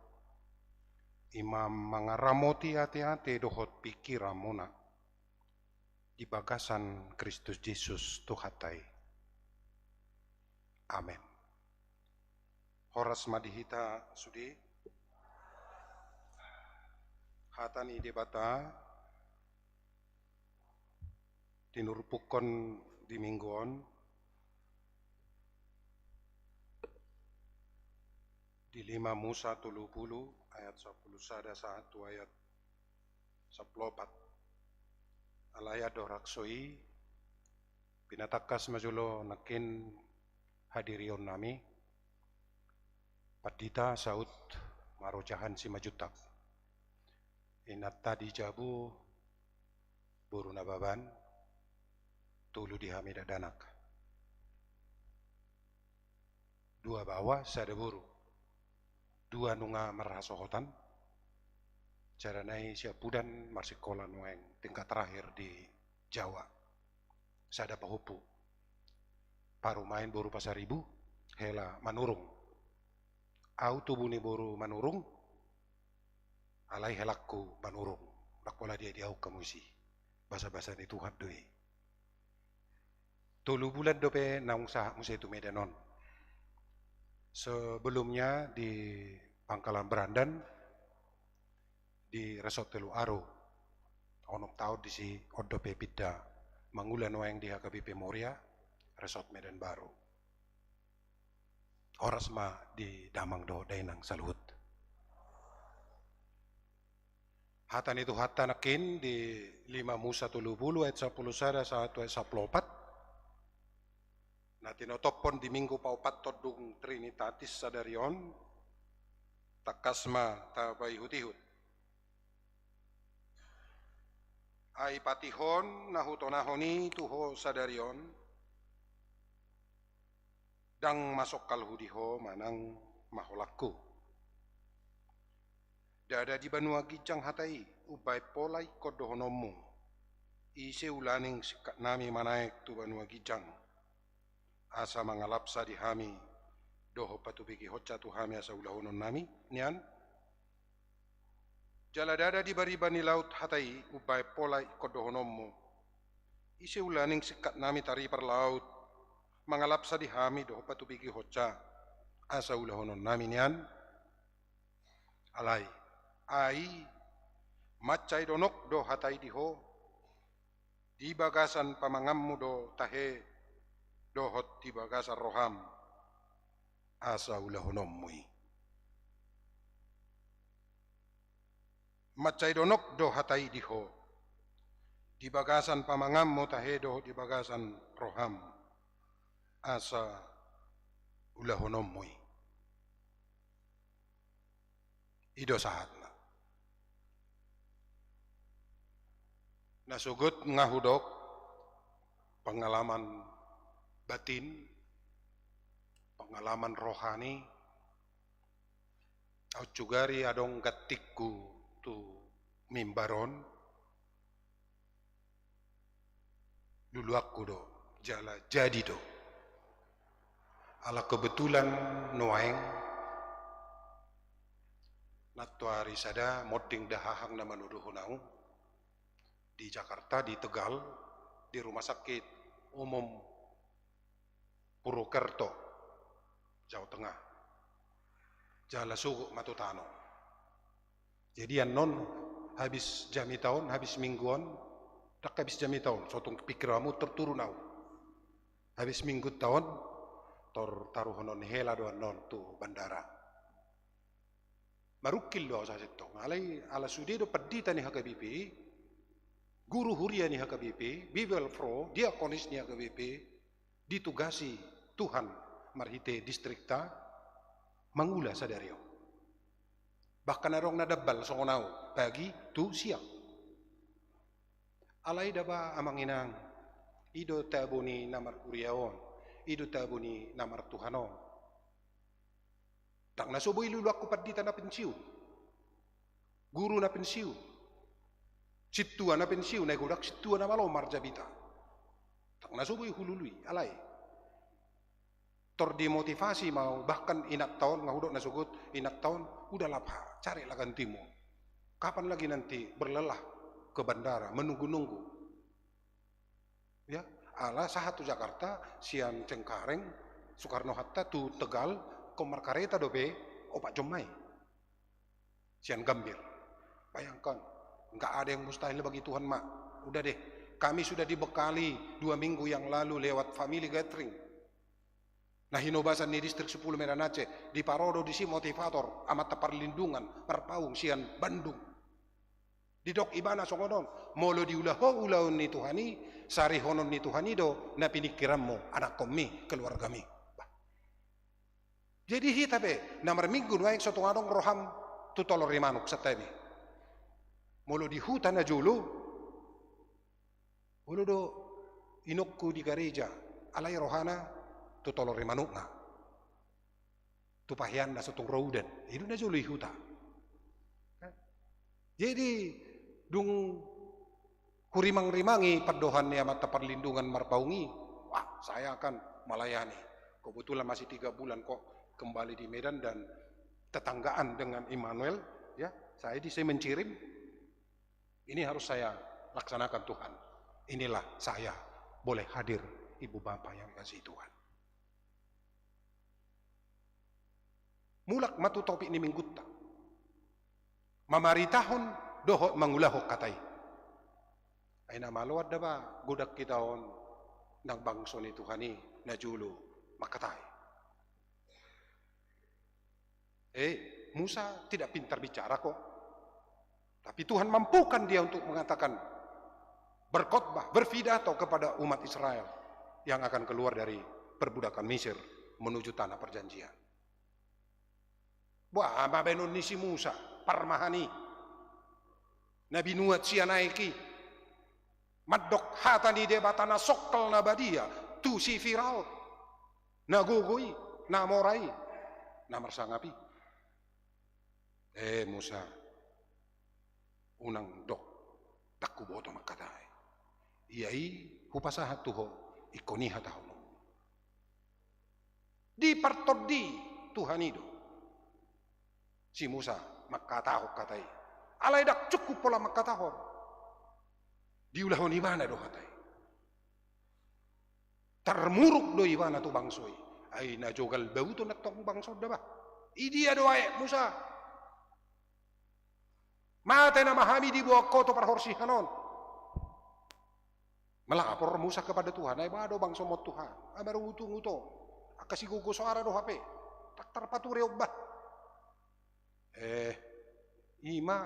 i ma mangaramoti ateate dohot pingkiranmuna di bagasan Kristus Jesus Tuhanta i. Amen. Horas ma di hita sude. Hata ni Debata tinurpukkon di minggu on di lima Musa tolu pulu ayat sampulu sada sahat tu ayat sampulu opat. Alai andorang so i, pinatangkas ma jolo nangkin hadirionnami, pandita saut marojahan Simanjuntak. Inanta di jabu, boru Nababan, tolu di hami dakdanak. Dua baoa, sada boru. Dua nunga marhasohotan, sada nai siampudan marsikola nuaeng tingkat terakhir di Jawa. Sada pahompu. Parumaen boru Pasaribu, hela Manurung. Au tubu ni boru Manurung, alai helangku Manurung. Ndang pola dia diauk hamu isi. Basabasa ni Tuhan do i. Tolu bulan dope naung sahat muse tu Medan on. Sebelumnya di Pangkalan Berandan, di Resort Telu Aro. Onom taon disi, on dope pinda mangula nuaeng di H K B P Moria, Resort Medan Baru. Horas ma di damang dohot dainang saluhut. Hata ni Tuhanta nangkin di lima Musa tolu pulu ayat sampulu sada sahat tu ayat sampulu opat. Na tinotophon di minggu paopathon dung Trinitatis sadari on, tangkas ma tapaihutihut. Ai patihon na hutonahon i tu ho sadari on, ndang masongkalhu di ho manang maholanghu. Ndada di banua ginjang hata i umbahen pola ingkon dohononmu: Ise ulaning singkatnami manaek tu banua ginjang, asa mangalapsa di hami dohot patupikihonsa tu hami asa ulahononnami, nian? Jala ndada di bariba ni laut hata i umbahen pola ingkon dohononmu: Ise ulaning singkatnami taripar laut, mangalapsa di hami dohot patupikihonsa asa ulahononnami, nian? Alai, ai, mansai donok do hata i di ho: Di bagasan pamanganmu do tahe dohot di bagasan roham, asa ulahononmu i. Mansai donok do hata i di ho: Di bagasan pamanganmu tahe dohot di bagasan roham, asa ulahononmu i. I do sahatna. Na sogot nga hudok pengalaman batin, pengalaman rohani, au sugari adong gantingku tu mimbar on, luluanku do, jala jadi do. Ala kebetulan nuaeng, nantoari sada monding dahahang na manodohon au di Jakarta, di Tegal, di Rumah Sakit Umum Purwokerto, Jawa Tengah. Jala sogot ma tu tano. Jadi annon habis jamita on, habis minggu on, ndang habis jamita on, so tung pingkiranmu tor turun au. Habis minggunta on, tor taruhonon ni hela do annon tu bandara. Marungkil do au sasintong. Alai ala sude do pandita ni H K B P, guru huria ni H K B P, bibelvrouw, diakonis ni H K B P, ditugasi Tuhan marhite distrikta mangula sadari on. Bahkan adong na dambal songon au, pagi tu siang. Alai daba, amang inang, i do tabo ni na marhuria on, i do tabo ni na martuhan on. Ndang na so boi luluanku pandita na pensiun, guru na pensiun, sintua na pensiun, ai godang sintua na malo marjamita. Ndang na so boi hulului, alai Tor dimotivasi ma au, bahkan inanta on, nga hudok na sogot, inanta on, udahlah Pak, carilah gantimu. Kapan lagi nanti berlelah ke bandara, menunggu-nunggu. Ya, ala sahat tu Jakarta, sian Cengkareng, Soekarno Hatta, tu Tegal, ingkon markareta dope, opat jom ma i. Sian Gambir. Bayangkan, nggak ada yang mustahil bagi Tuhan, Mak. Udah deh, kami sudah dibekali dua minggu yang lalu lewat family gathering. Na hinobasan ni Distrik Sepuluh Medan Aceh, diparorot disi motivator, Amanta Parlindungan, marpaung sian Bandung. Didok ibana songon on, molo diula ho ulaon ni Tuhan i, sarihonon ni Tuhan i do na piningkiranmu, anakkonmi, keluargami. Bah. Jadi hita pe, na marminggu nuaeng so tung adong roham tu tolor ni manuk, santabi. Molo di huta najolo, olo do inongku di gareja, alai rohana tu tolor ni manukna. Tu paheanna so tung ro udan, i do najolo di huta. Jadi, dung hurimang-rimangi pandohan ni Amanta Parlindungan marpaung i, wah, saya akan melayani. Kebetulan masih tiga bulan kok kembali di Medan dan tetanggaan dengan Immanuel, ya, saya di sini mencirim, ini harus saya laksanakan, Tuhan. Inilah saya boleh hadir, Ibu Bapa yang dikasihi Tuhan. Mulak ma tu topik ni minggunta. Mamaritahon dohot mangulahon hata i. Ai na maloan da ba godang hita on nang bangso ni Tuhan i najolo mangkatai. Eh, Musa tidak pintar bicara kok. Tapi Tuhan mampukan dia untuk mengatakan, berkhotbah, berpidato kepada umat Israel yang akan keluar dari perbudakan Mesir menuju tanah perjanjian. Boha ma baenon ni si Musa, parmahan i, na binuat sian aek i, mandok hata ni Debata na songkal na badia tu si Firaun, na gogo i, na mora i, na marsangap i. Eh, Musa, unang dok, ndang huboto mangkatai. Ia i hupasahat tu ho, ingkon i hatahononmu. Dipartondi Tuhan i do si Musa mangkatahon hata i. Alai ndang cukup pola mangkatahon. Diulahon ibana do hata i. Tarmuruk do ibana tu bangso i. Ai na jogal bau tu nantong bangso on da ba. Idia do aek, Musa? Mate nama hami diboan ho tu parhorsihan on. Melapor Musa kepada Tuhan, ai boha do bangsom on, Tuhan? Ai marungutungut ho. Angka sigogo soara do hape. Ndang tarpature on bah. Eh, i ma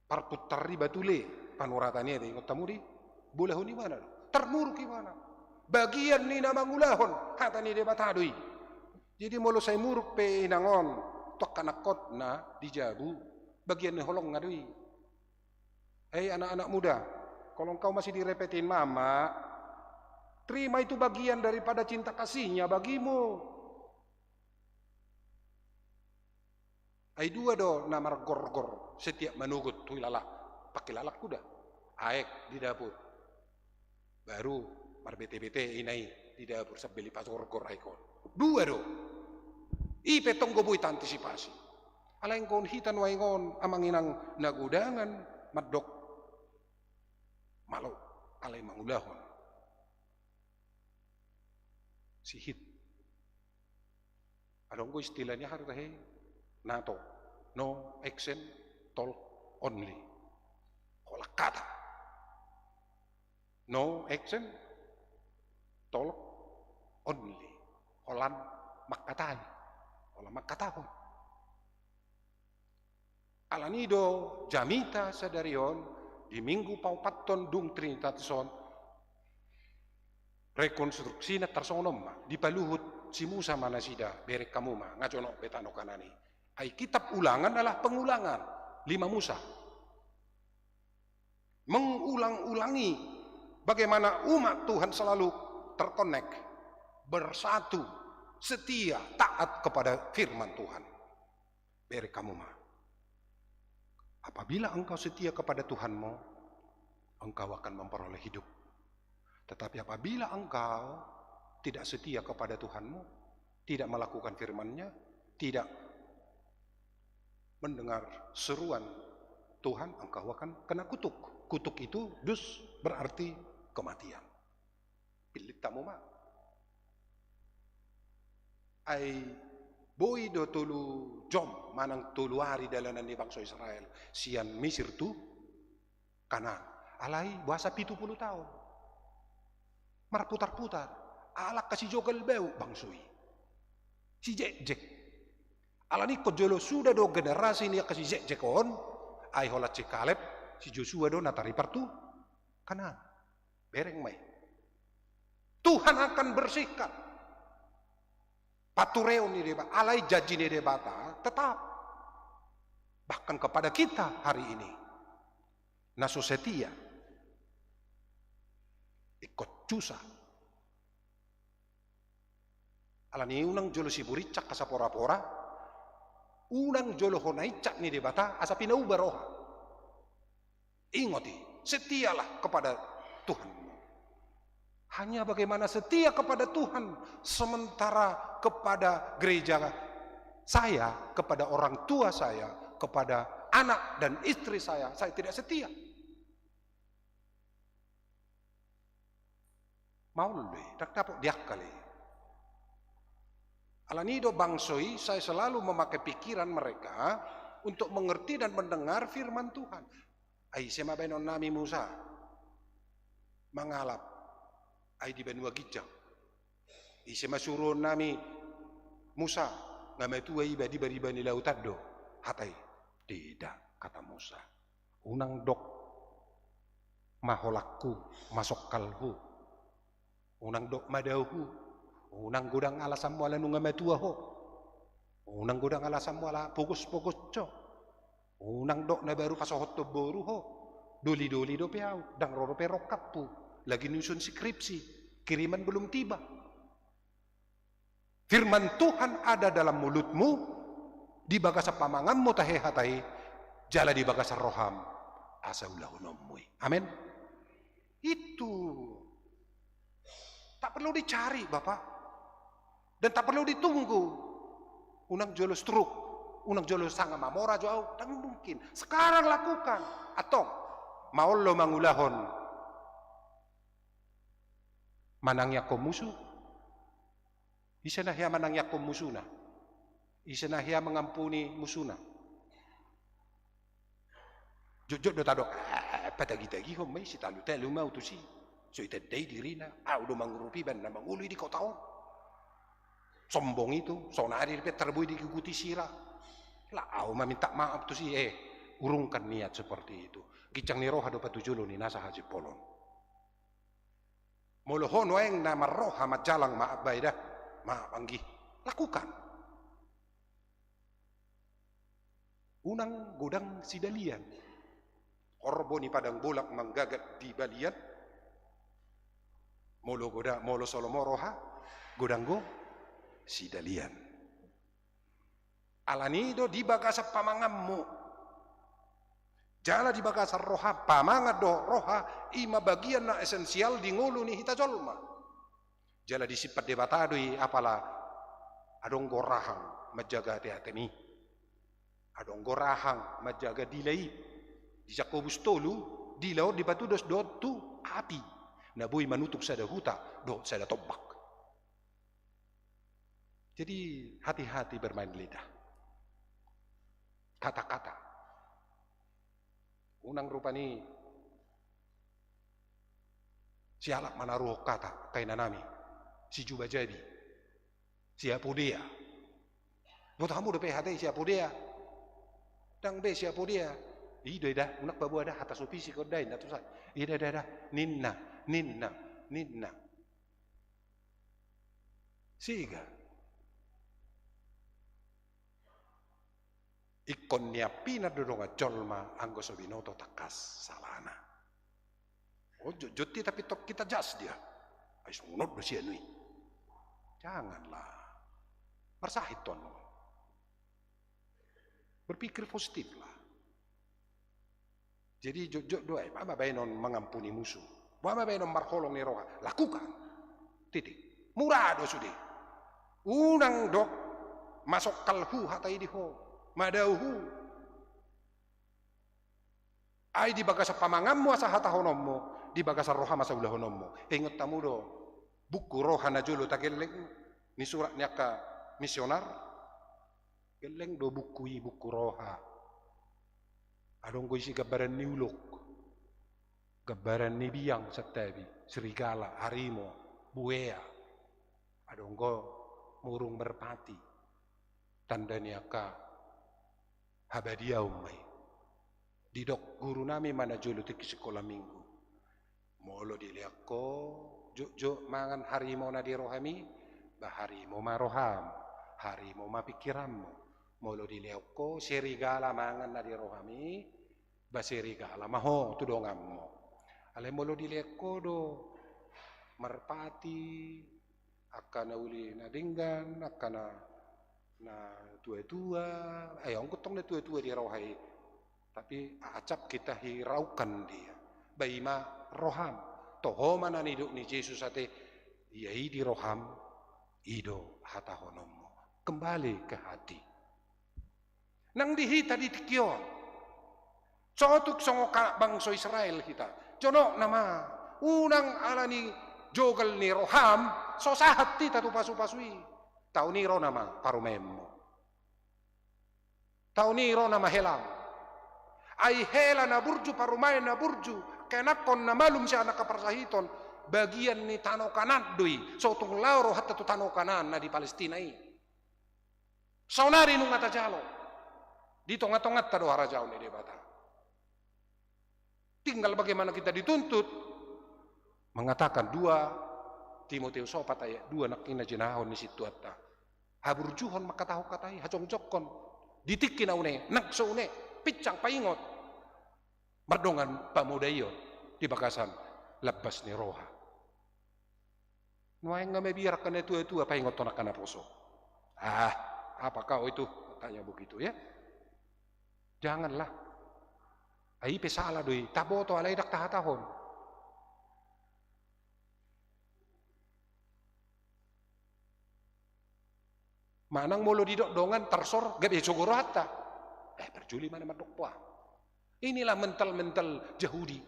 parpuntar ni batule, panoratan i ate, ingot hamu do i? Bolahon ibana do. Tarmuruk ibana. Bagian ni na mangulahon hata ni Debata do i. Jadi molo sai muruk pe inang on tu angka anakkonna di jabu, bagian ni holongna do i. Hei anak-anak muda, kalau engkau masih direpetin mama, terima itu bagian daripada cinta kasihnya bagimu. Ai dua do na margorgor setiap manogot tu hilala, pangkilalangku da. Aek di dapur. Baru marbete-bete ina i di dapur sambil dipagorgor aek on. Dua do. I pe tong go boi taantisipasi. Alai ingkon hita nuaeng on amang inang na godangan mandok malo alai mangulahon. Sihit. Adong do istilah ni aha do tahe? NATO. No action, talk only. Holan hata. No action, talk only. Holan mangkatai. Holan mangkatahon. Alani do jamita sadari on di minggu paopathon dung Trinitatis on, rekonstruksina tarsongon on ma, dipaluhut si Musa ma nasida, bereng hamu ma, nga jonok be tano Kanaan i. Ai kitab Ulangan adalah pengulangan, lima Musa. Mengulang-ulangi bagaimana umat Tuhan selalu terkonek, bersatu, setia, taat kepada firman Tuhan. Bereng hamu ma. Apabila engkau setia kepada Tuhanmu, engkau akan memperoleh hidup. Tetapi apabila engkau tidak setia kepada Tuhanmu, tidak melakukan firman-Nya, tidak mendengar seruan Tuhan, engkau akan kena kutuk. Kutuk itu dus berarti kematian. Pillit hamu ma. Ai boi do tolu jom manang tolu ari dalanan ni bangso Israel sian Misir tu Kanaan. Alai boasa pitu pulu taon? Marputar-putar. Ala angka sijogal bau bangso i. Sijekjek. Alani ingkon jolo suda do generasi ni angka sijekjek on, ai holan si Kaleb, si Josua do na taripar tu Kanaan. Bereng ma i. Tuhan akan bersihkan. Patureon ni Debata, alai janji ni Debata tetap. Bahkan kepada kita hari ini. Na so setia. Ingkon susah. Alani unang jolo siburincak asa pora-pora, unang jolo hona incak ni Debata asa pinauba roha. Ingot i, setialah kepada Tuhanmu. Hanya bagaimana setia kepada Tuhan, sementara kepada gereja saya, kepada orang tua saya, kepada anak dan istri saya, saya tidak setia. Maol do i, ndang dapot diakal i. Alani do bangso i, saya selalu memakai pikiran mereka untuk mengerti dan mendengar firman Tuhan. Ai ise ma baenon nami Musa mangalap ai di banua ginjang? Ise ma suruon nami Musa, nga matua iba di bariba ni lautan do hata i? Tidak, kata Musa. Unang dok ma holangku, ma songkalhu. Unang dok ma daohu. Unang godang alasanmu ala nunga matua ho. Unang godang alasanmu ala pogos-pogos ho. Unang dok na baru pasohothon boru ho. Doli-doli dope au, ndang ro dope rongkaphu. Lagi nyusun skripsi, kiriman belum tiba. Firman Tuhan ada dalam mulutmu, di bagasan pamanganmu tahe hata i, jala di bagasan roham asa ulahononmu i. Amen. Itu. Tak perlu dicari, Bapak. Dan tak perlu ditunggu. Unang jolo stroke, unang jolo sanga mamora jo au, ndang mungkin. Sekarang lakukan. Antong, maol do mangulahon manangiangkon musu? Ise na hea manangiangkon musuna? Ise na hea mangampuni musuna? Jotjot do tadok, "Ah, patagi-tagihon ma i, sitalu-talu ma au tusi. So itanda i dirina, au do mangurupi baen na mangolu i di kota on. Sombong itu, saonari pe tarboi digiguti sira. Lah au ma minta maaf tusi." Eh, urungkan niat seperti itu. Ginjang ni roha do patujolo ni nasa hajipolon. Molo ho nuaeng na marroha manjalang, maaf bae da, maaf anggi, lakukan. Unang godang sidalian. Horbo ni padang bolak manggagat di balian. Molo goda-, molo solomo roha, godang do sidalian. Alani do di bagasan pamanganmu. Jala di bagasan roha, pamangan dohot roha, i ma bagian na esensial di ngolu ni hita jolma. Jala disimpan Debata do i, apala adong do rahang manjaga ateatemi. Adong do rahang manjaga dila i. Di Jakobus tolu, dila on dipatudos do tu api na boi manutup sada huta dohot sada tombak. Jadi, hati-hati bermain lidah. Kata-kata. Unang rupani sialap manaruhon kata, angka inanami, si Juba Jabi, si Apodea. Boto hamu dope hata i, si Apodea? Ndang be si Apodea. I do i da, unang paboa da, hata so fisik on da, inna tusa. I da, da, da, ninna, ninna, ninna. Siga. Ingkon niampinan do dongan jolma anggo so binoto tangkas salana. Oh, jo-, jotjot i tapi tong hita jas dia. Ai songon on do sian i. Janganlah. Marsahit tu annon. Berpikir positiflah. Jadi jotjot do ai, boha ma baenon mangampuni musu? Boha ma baenon marholong ni roha? Lakukan. Titik. Mura do sude. Unang dok, masongkalhu hata i di ho, madauhu. Ai di bagasan pamanganmu asa hatahononmu, di bagasan roham asa ulahononmu. Ingot hamu do buku Roha na jolo tagelleng, ni surat ni angka misionar. Gelleng do buku i, buku Roha. Adong do isi gambaran ni ulok, gambaran ni biang santabi, serigala, harimo, buea. Adong do murung merpati, tanda ni angka habadiaon ma i. Didok guru nami ma na jolo tingki sikola minggu. Molo dilean ho jotjot mangan harimo na di roham i, ba harimo ma roham, harimo ma pingkiranmu. Molo dilean ho serigala mangan na di roham i, ba serigala ma ho tu donganmu. Alai molo dilean ho do merpati, angka na uli na denggan, angka na, na tua-tua, eh, adong tong na tua-tua di roha i. Tapi acap kita hiraukan dia. Ba i ma roham. Toho ma na nidok ni Jesus ate, ia i di roham, i do hatahononmu. Kembali ke hati. Nang di hita di tingki on, sotung songon halak bangso Israel hita. Jonok nama, unang ala ni jogal ni roham, so sahat hita tu pasu-pasu i. Taon i ro nama parumaenmu. Taon i ro nama helam. Ai hela na burju, parumaen na burju, kenakkon na malum sian angka parsahiton, bagian ni tano Kanaan do i, sotung laho rohanta tu tano Kanaan na di Palestina i. Saonari nunga tajalo. Di tonga-tonganta do harajaon ni Debata. Tinggal bagaimana kita dituntut. Mengatakan dua Timoteus opat ayat dua nangkin na jinahahon ni sintuanta. Haburjuhon mangkatahon hata i, hajongjongkon. Di tingki na une, nang so une, pinsang paingot. Mardongan pamodaion di bagasan lambas ni roha. Nuaeng nga mabiar angka na tua-tua paingothon angka naposo. Ah, apa kau itu? Katanya begitu ya. Janganlah. Ai pe sala do i, taboto alai ndang tahatahon. Manang molo didok dongan tarsor gabe sogo rohanta. Eh, parjolo i ma na mandok poa. Inilah mental-mental Jahudi.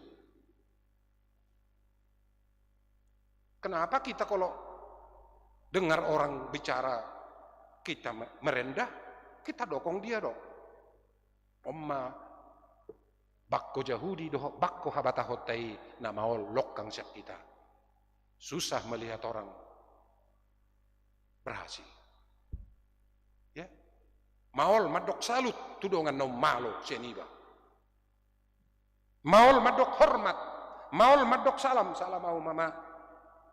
Kenapa kita kalau dengar orang bicara kita me-, merendah, kita dokong dia dok. On ma bangko Jahudi dohot bangko habatahonta i na maol longkang sian hita. Susah melihat orang berhasil. Ya. Maol mandok salut tu dongan na ummalo sian iba. Maol mandok hormat, maol mandok salam, salam au mama.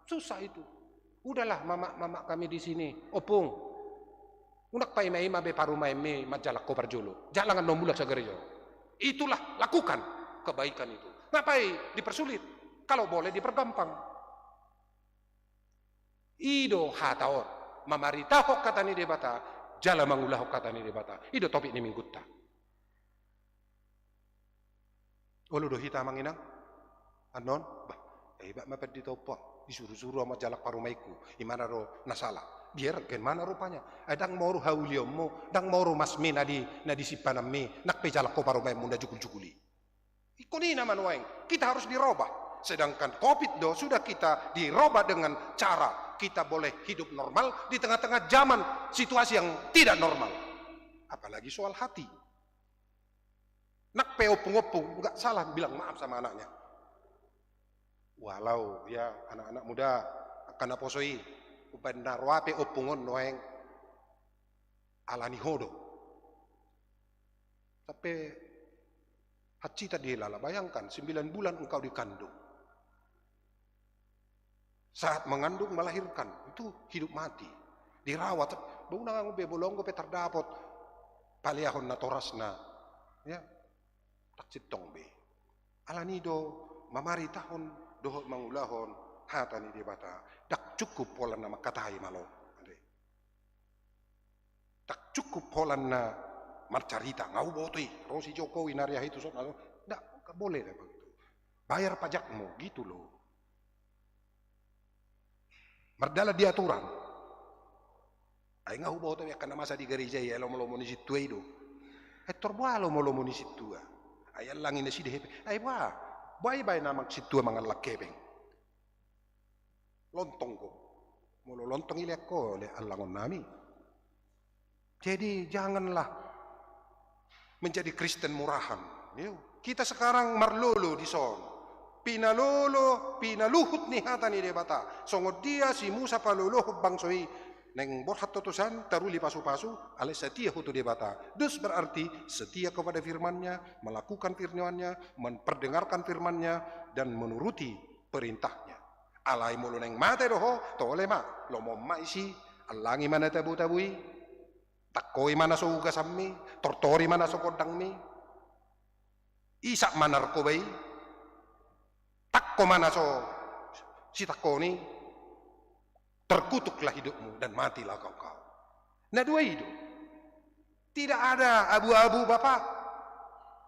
Susah itu. Udahlah mama, mama kami di sini, opung. Unang paima-ima be parumaenmi manjalang ho parjolo. Jalang annon mulak sagarejo. Itulah, lakukan kebaikan itu. Ngapai dipersulit? Kalau boleh dipergampang. I do hata on, mamaritahon hata ni Debata, jala mangulahon hata ni Debata. I do topik ni minggunta. Olo do hita amang inang? Annon, bah, eh, iba ma pandita ompon, disuru-suru au manjalang parumaenku, imana do na sala. Biar, gen ma na rupanya. Eh, ndang moru haulionmu, ndang moru masmi na di, na di simpananmi, nang pe jalang ho parumaenmu na jugul-jugul i. Ingkon i nama nuaeng, kita harus dirobah. Sedangkan covid do sudah kita dirobah dengan cara kita boleh hidup normal di tengah-tengah zaman situasi yang tidak normal. Apalagi soal hati. Nang pe ompung-ompung, nggak salah bilang maaf sama anaknya. Walau, ya, anak-anak muda, angka naposo i, umbaen na roa pe ompung on nuaeng, alani ho do. Sampe hansit di lala, bayangkan, sembilan bulan engkau dikandung. Saat mengandung, melahirkan, itu hidup mati. Dirawat, bau na be, bolonggo pe tardapot paleahon natorasna. Ya, tak sintong be. Alani do mamaritahon dohot mangulahon hata ni Debata. Ndang cukup holan na mangkatai malo. Ndang cukup holan na marcarita, nga huboto i, ro si Jokowi na ri aha i tu son, ndang, nggak boleh na begitu. Bayar pajakmu, gitu loh. Mardalan di aturan. Ai nga huboto be angka na masa di gareja i, ai lomo-lomo ni sintua i do. Ai tor boha lomo-lomo ni sintua? Ai allangi nasida hehe pe. Ai boha? Boha ibaen amang sintua mangallang hepeng? Lontong ho. Molo lontong i lean ho, lean allangon nami. Jadi janganlah menjadi Kristen murahan. Yo, kita sekarang marlolo dison. Pinalolo, pinaluhut ni hata ni Debata. Songon dia si Musa palolohon bangso i, naeng borhat ho tusan, taruli pasu-pasu, alai setia ho tu Debata. Dus berarti setia kepada firman-Nya, melakukan firman-Nya, memperdengarkan firman-Nya, dan menuruti perintah-Nya. Alai molo naeng mate do ho, tole ma, lomohon ma isi, allangi ma na tabo-tabo i, tangkoi ma na so ugasanmi, tortori ma na so gondangmi, isap ma narkoba i, tangko ma na so sitangkoon i, terkutuklah hidupmu dan matilah kau, kau. Na dua i do. Tidak ada abu-abu, Bapak.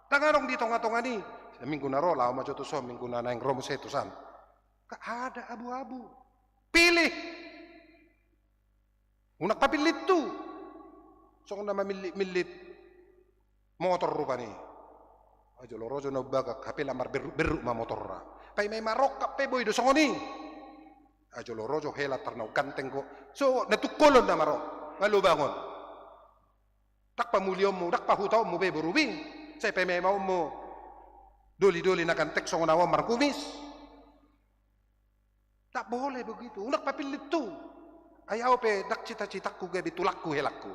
Ndang adong di tonga-tonga ni. Minggu na ro laho ma jo tuson, minggu na naeng ro muse tusan. Nggak ada abu-abu. Pilih. Unang papillit tu. Songon na mamillit-millit motor rupani. Ai jolo ro jo na umbagak, hape lam marberruk-berruk ma motorna. Paima-ima rongkap pe boi do songon i. Ai jolo ro jo hela, tar naung ganteng ho. So, na tungkolon nama ro. Nga lobangon. Ndang pamulionmu, ndang pahutaonmu be boru i. Sai paima-imaonmu doli-doli na ganteng songon ahu on markumis. Tak boleh begitu. Unang papillit tu. Ai ahu pe ndang cita-citangku gabe tulangku helangku.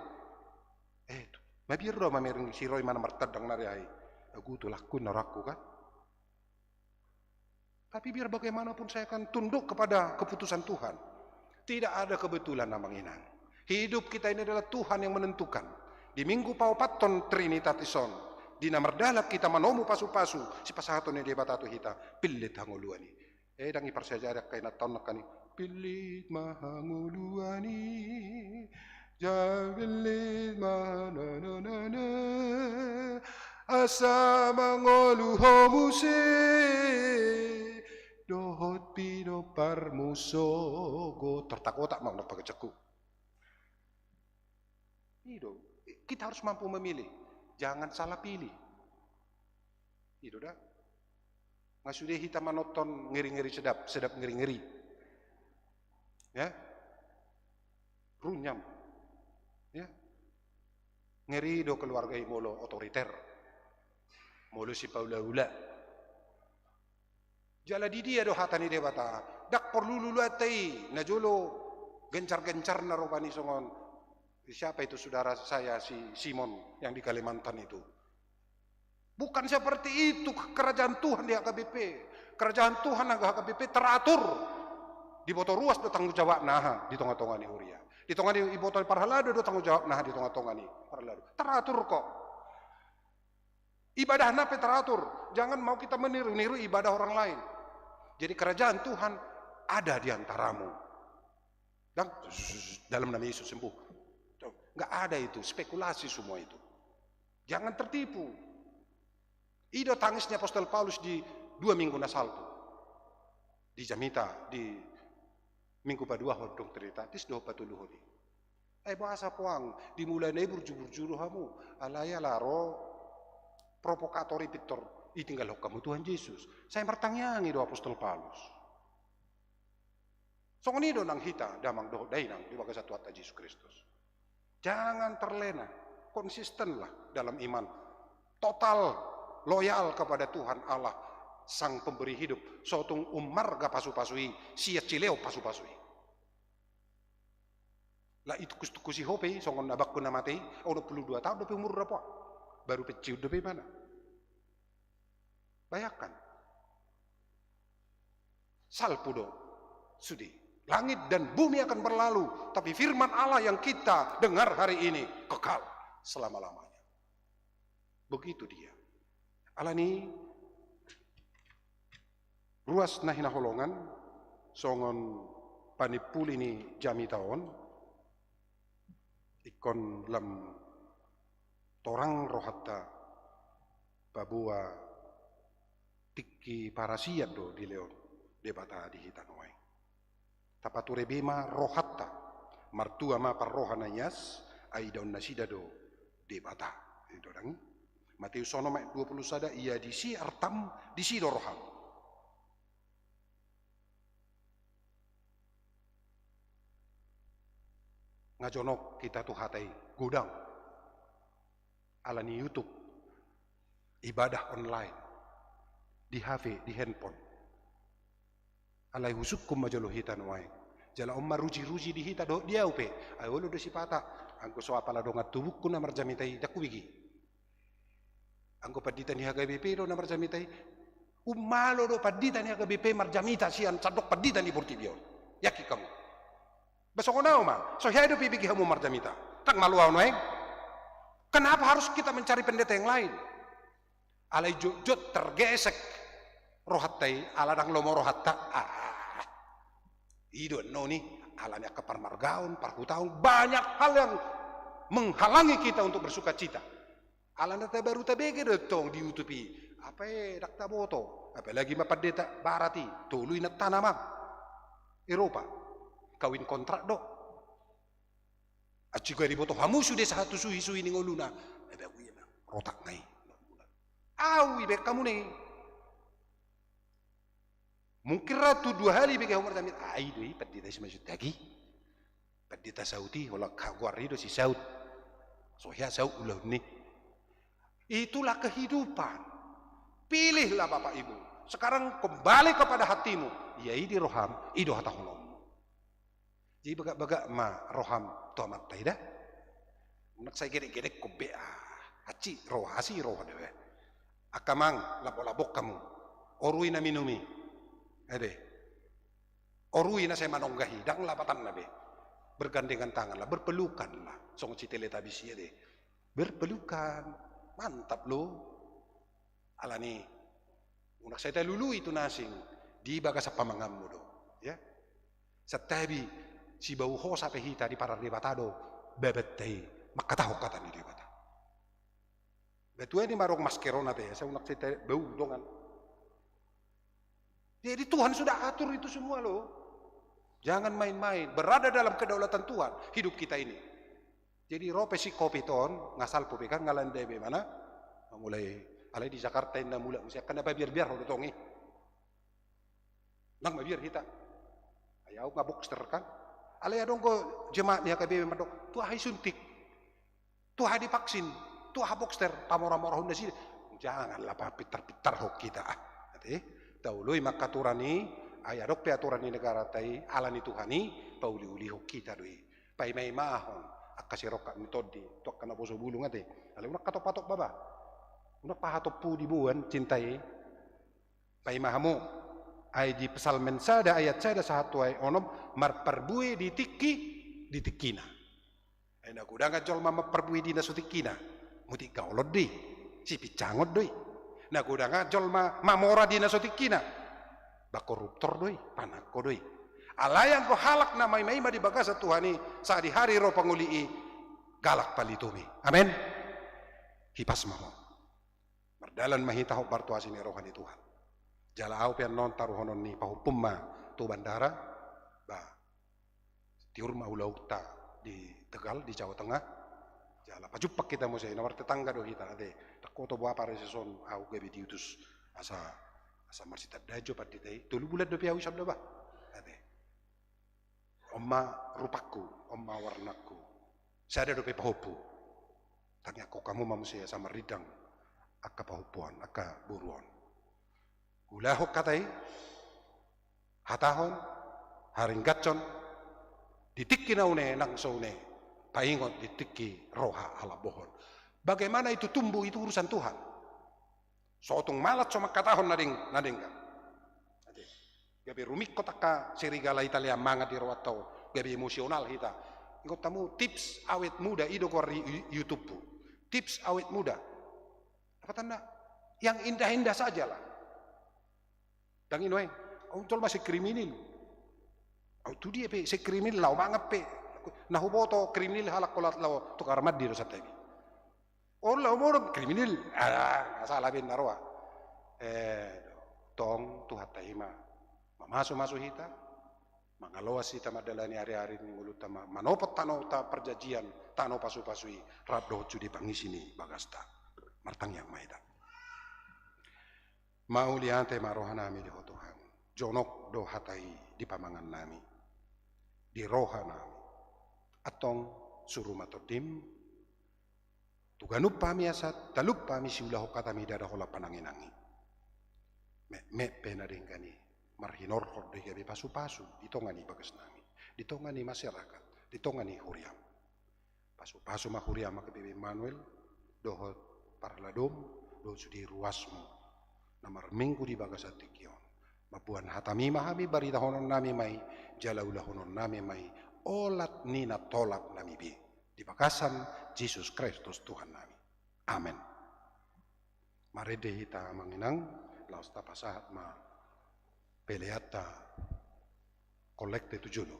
Eh, mabiar do mamereng si Roy mana martandang nari ai. Agu tulangku na rohangku kan. Tapi biar bagaimanapun saya akan tunduk kepada keputusan Tuhan. Tidak ada kebetulan, Amang Inang. Hidup kita ini adalah Tuhan yang menentukan. Di minggu paopathon Trinitatis on, di na mardalan hita manomu pasu-pasu, sipasahaton ni Debata tu hita, pillit hangoluan i. Eh, ndang i parsajari angka inanta on nangkin i. Pillit ma hangoluan i. Ja pillit ma na na na na. Asa mangolu ho muse. Dohot pinomparmu sogot. Tartagotak ma unang pagancangku. I do, kita harus mampu memilih. Jangan salah pilih. I do da. Nga sude hita manonton Ngeri-Ngeri Sedap, Sedap Ngeri-Ngeri. Ya. Runyam. Ya. Ngeri do keluarga i molo otoriter. Molo sipaula-ula. Jala di dia do hata ni Debata? Ndang porlu luluanta i, najolo gencar-gencarna rupani songon, siapa itu saudara saya si Simon yang di Kalimantan itu? Bukan seperti itu kerajaan Tuhan di H K B P. Kerajaan Tuhan anggo H K B P teratur. Diboto ruas do tanggung jawabna aha di tonga-tonga ni huria. Di tonga ni, diboto parhalado do tanggung jawabna aha di tonga-tonga ni parhalado. Teratur kok. Ibadahna pe teratur. Jangan mau kita meniru-niru ibadah orang lain. Jadi kerajaan Tuhan ada di antaramu. Dan dalam nama Yesus sembuh. Nggak ada itu, spekulasi semua itu. Jangan tertipu. I do tangis ni Apostel Paulus di dua minggu na salpu. Di jamita, di minggu paduahon dung Trinitatis dohot patoluhon i. Ai boasa puang, di mulana i burju-burju do hamu, alai ala ro provokator i pintor, itinggalhon hamu Tuhan Jesus. Sai martangiang i do Apostel Paulus. Songon i do nang hita, damang dohot dainang di bagasan Tuhanta Jesus Kristus. Jangan terlena, konsistenlah dalam iman. Total loyal kepada Tuhan Allah, Sang Pemberi hidup, so tung ummarga pasu-pasu i, sian silehon pasu-pasu i. Laho itungkus-tungkusi ho pe i, songon abangku na mate i, onom pulu dua taon dope umurna, poa. Baru pensiun dope ibana. Bayangkan. Salpu do sude. Langit dan bumi akan berlalu, tapi firman Allah yang kita dengar hari ini kekal selama-lamanya. Begitu dia. Alani ruas na hinaholongan, songon panimpuli ni jamita on, ingkon lam torang rohanta paboa tingki parasian do dilehon Debata di hita nuaeng. Tapature be ma rohanta, martua ma parroha na ias, ai idaon nasida do Debata. I do dang i. Mateus onom ayat dua puluh sada, ia disi artam, disi do roham. Nga jonok hita tu hata i, godang. Ala ni YouTube, ibadah online, di H P, di handphone. Alai husungkun ma jolo hita nuaeng. Jala on ma ruji-ruji di hita dohot di ahu pe. Ai olo do sipata, anggo so apala dongan tubungku na marjamita i, ndang hubege. Anggo pandita ni H K B P do na marjamita i, ummalo do pandita ni H K B P marjamita sian sandok pandita ni portibi on. Yakin hamu? Ba songon ahu ma, so hea dope ibege hamu marjamita. Ndang malo ahu nuaeng. Kenapa harus kita mencari pendeta yang lain? Alai jotjot tergesek rohanta i, ala ndang lomo rohanta. Ah, i do annon i, ala ni angka parmargaon, parhutaon, banyak hal yang menghalangi kita untuk bersukacita. Ala na tabaru tabege do tong di YouTube i. Apa e, ndang taboto. Apalagi ma pandeta barat i, tolu inantana ma. Eropa. Kawin kontrak do. Aci gari boto hamu sude sahat tu suhi-suhi ni ngoluna. Ai bagu ia ma. Rotak nai. Au ibaen hamu nai. Mungkin ra tu dua hali ibege hamu marjamita. Ai do i pandita si maksud lagi. Pandita saut i, holan goar i do si saut. So hea saut ulaon ni. Itulah kehidupan. Pilihlah Bapak Ibu. Sekarang kembali kepada hatimu. Ia i di roham, i do hatahononmu. Jadi bagak-bagak ma roham tu Amanta i da. Unang sai gedek-gedekhon be ah. Aci roha, asi roha do be. Angka amang, labo-labo hamu. Orui na minum i. Ede. Orui na sai manonggah i, ndang lapatanna be. Bergandengan tanganlah, berpelukanlah. Songon si Teletubbies i ede. Berpelukan. Mantap lo. Ala ni, unang sai talului tu na asing, di bagasan pamanganmu do. Ya. Santabi, sibau hosa pe hita diparar Debata do babanta i mangkatahon hata ni Debata. Batu ni marong maskerona te, asa unang sai tabau dongan. Jadi Tuhan sudah atur itu semua loh. Jangan main-main. Berada dalam kedaulatan Tuhan hidup kita ini. Jadi ro pe si covid on, nga salpu be kan, nga landai be mana. Mulai alai di Jakarta inna mulak muse, angka na mabiar-biar ho do tong i. Ndang mabiar hita. Ai au nga boxer kan. Alai adong do jemaat ni H K B P mandok, tu aha i suntik? Tu aha divaksin? Tu aha boxer? Pamora-morahon nasida. Janganlah papitar-pitar ho kita ah. Ate, taului ma angka aturan i, ai adong pe aturan ni negaranta i, ala ni Tuhan i, pauli-ulihon hita do i. Paima-imahon angka sirongkap ni tondi, tu angka naposo bulung ate. Alai unang hatop-hatop baba. Unang pahatop pudi boan cinta i. Paima hamu, ai di Psalmen sada ayat sada sahat tu ayat onom, marparbue di tingki, di tingkina. Ai na godang jolma marparbue di na so tingkina, mutik gaolon do i, sipincangon do i. Na godang jolma mamora di na so tingkina, ba koruptor do i, panangko do i. Alai anggo halak na maima-ima di bagasan Tuhan i, sadihari ro pangoli i, galak palitomi. Amen. Hipas ma ho. Mardalan ma hita hombar tu asi ni roha ni Tuhan. Jala au pe annon taruhonon ni pahompum ma tu bandara, ba, tiur ma ulaonta di Tegal, di Jawa Tengah. Jala pajumpang hita muse, na martetangga do hita, ate. Ndang huoto boha pare, sison au gabe diutus asa, asa marsitanda jo pandita i. Tolu bulan dope au dison da ba. Ate. On ma rupangku, on ma warnangku. Sada dope pahompu. Tangiangkon hamu ma muse asa marrindang angka pahompuan, angka boru on. Ulahon hata i, hatahon, haringgathon, di tingki na une nang so une, paingot di tingki roha halambohon. Bagaimana itu tumbuh, itu urusan Tuhan. So tung malas so mangkatahon na deng, na denggan. Ate. Gabe rumingkot angka serigala Italia mangan di rohanta on. Gabe emosional hita. Ingot hamu tips awet muda, i do goar ni YouTube-ku. Tips awet muda. Apa tanda? Yang indah-indah sajalah. Ndang i nuaeng. Au jolma sai kriminal. Au tu dia pe sai kriminal, laho mangan pe. Na huboto kriminal halak holan laho tu kamar mandi do santabi. On laho modom kriminal. Ah, nga sala be na roa. Eh, tong Tuhanta i ma mamasu-masu hita. Mangaloas hita mandalani ari-ari ni ngolunta ma-, manopot tano ta parjanjian, tano pasu-pasu i, rap dohot sude pangisi ni bagasta. Martangiang ma hita. Mauliate ma rohanami di Ho Tuhan. Jonok do hata i di pamangannami, di rohanami. Antong suru ma Tondim tu ganup hami asa talup hami siulahon hatami ndada holan pananginang i. Metmet pe na denggan i marhinorhon do i gabe pasu-pasu di tonga ni bagasnami, di tonga ni masyarakat, di tonga ni huriam. Pasu-pasu ma huriam H K B P Immanuel dohot parhaladom dohot sude ruasmu na marminggu di bagasan tingki on. Mamboan hatami ma hami, baritahononnami ma i, jala ulahononnami ma i olat ni na tolapnami be. Di bagasan Jesus Kristus Tuhannami. Amen. Marende hita Amang Inang, laos tapasahat ma peleanta kolekte tu jolo.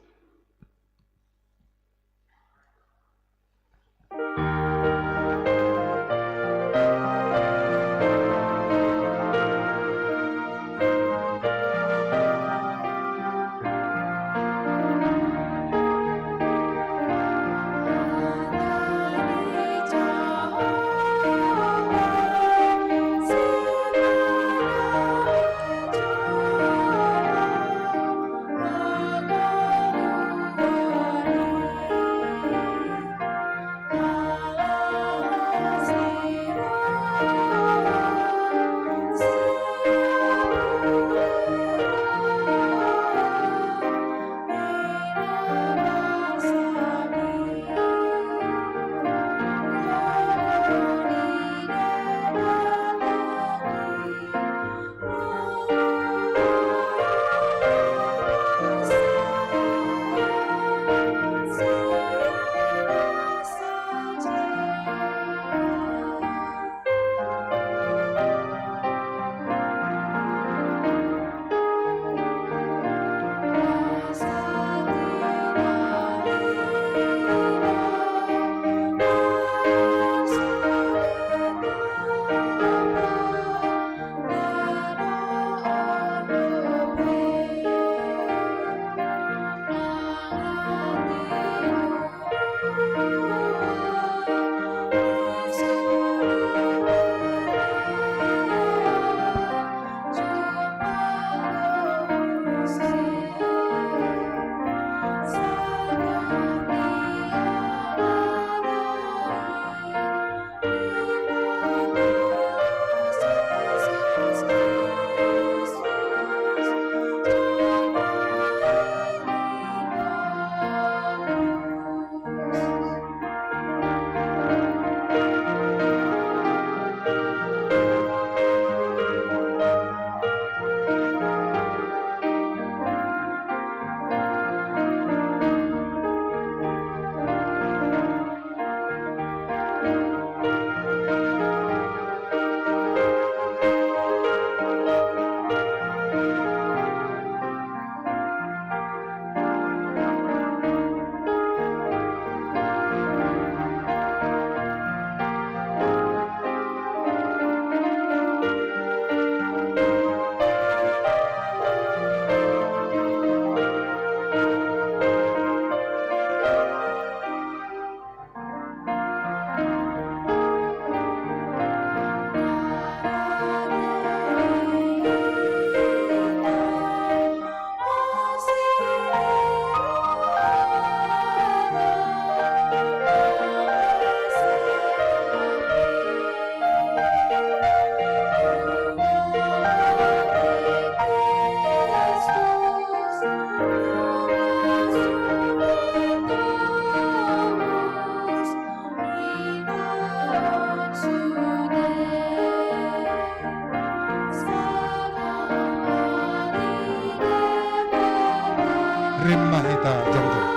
Rap ma hita jongjong.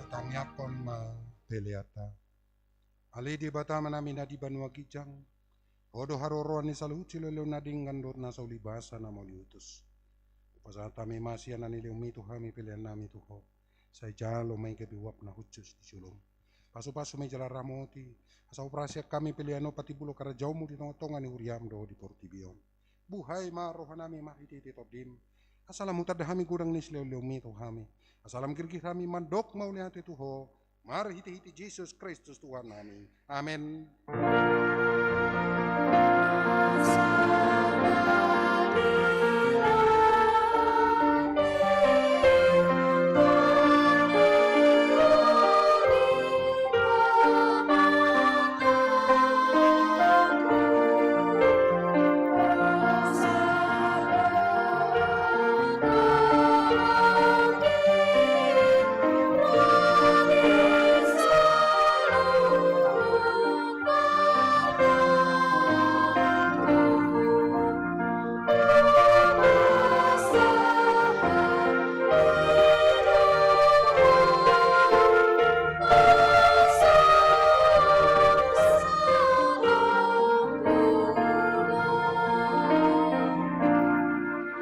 Tangiangkon ma peleanta. Ale Debata nami na di banua ginjang, Ho do haroroan ni saluhut silehon na denggan dohot nasa ulibasa na mauliutus. Hupasahat hami ma sian na nilehonmi tu hami pelean nami tu Ho. Sai jalo ma i gabe uap na hushus di jolom. Pasupasu ma i jala ramoti, asa huparsiap hami pelean on patimbulhon harajaonmu di tongatonga ni huriam dohot di portibi on. Buhai ma rohanami marhitehite Tondim, asa lam hutanda hami godang ni silehonlehonmi tu hami, asa lam girgir hami mandok mauliate tu Ho, marhitehite Jesus Kristus Tuhannami. Amen.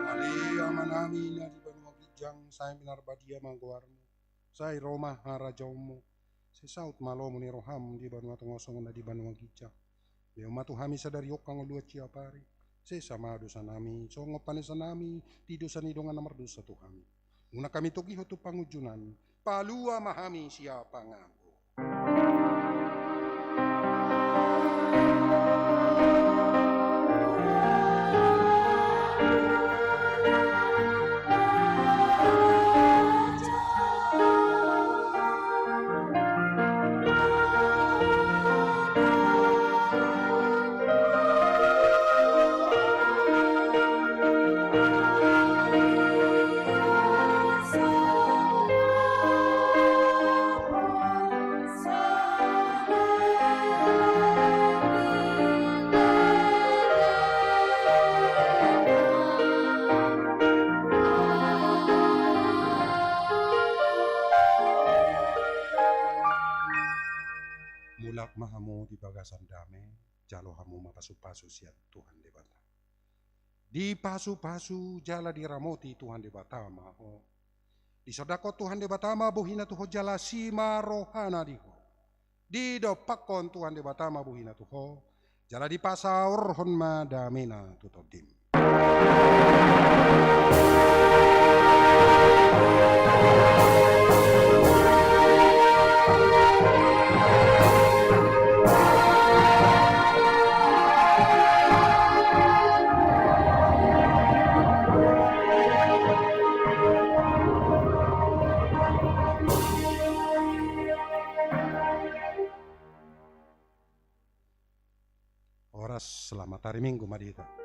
Ale Amanami na di banua ginjang, sai pinarbadia ma goarmu. Sai ro ma harajaonmu. Sai saut ma lomo ni roham di banua tonga on songon na di banua ginjang. Lehon ma tu hami sadari on hangoluan siapari. Sesa ma dosanami songon panesanami di dosa ni dongan na mardosa tu hami. Unang hami togihon tu pangunjunan, palua ma hami sian pangago. Mulak ma hamu di bagasan dame, jalo hamu ma pasupasu sian Tuhan Debata. Dipasupasu jala diramoti Tuhan Debata ma ho. Disondangkon Tuhan Debata ma bohina tu ho jala asi ma rohana di ho. Didompakkon Tuhan Debata ma bohina tu ho, jala dipasaorhon ma damena tu tondim. Horas, selamat hari Minggu ma di hita.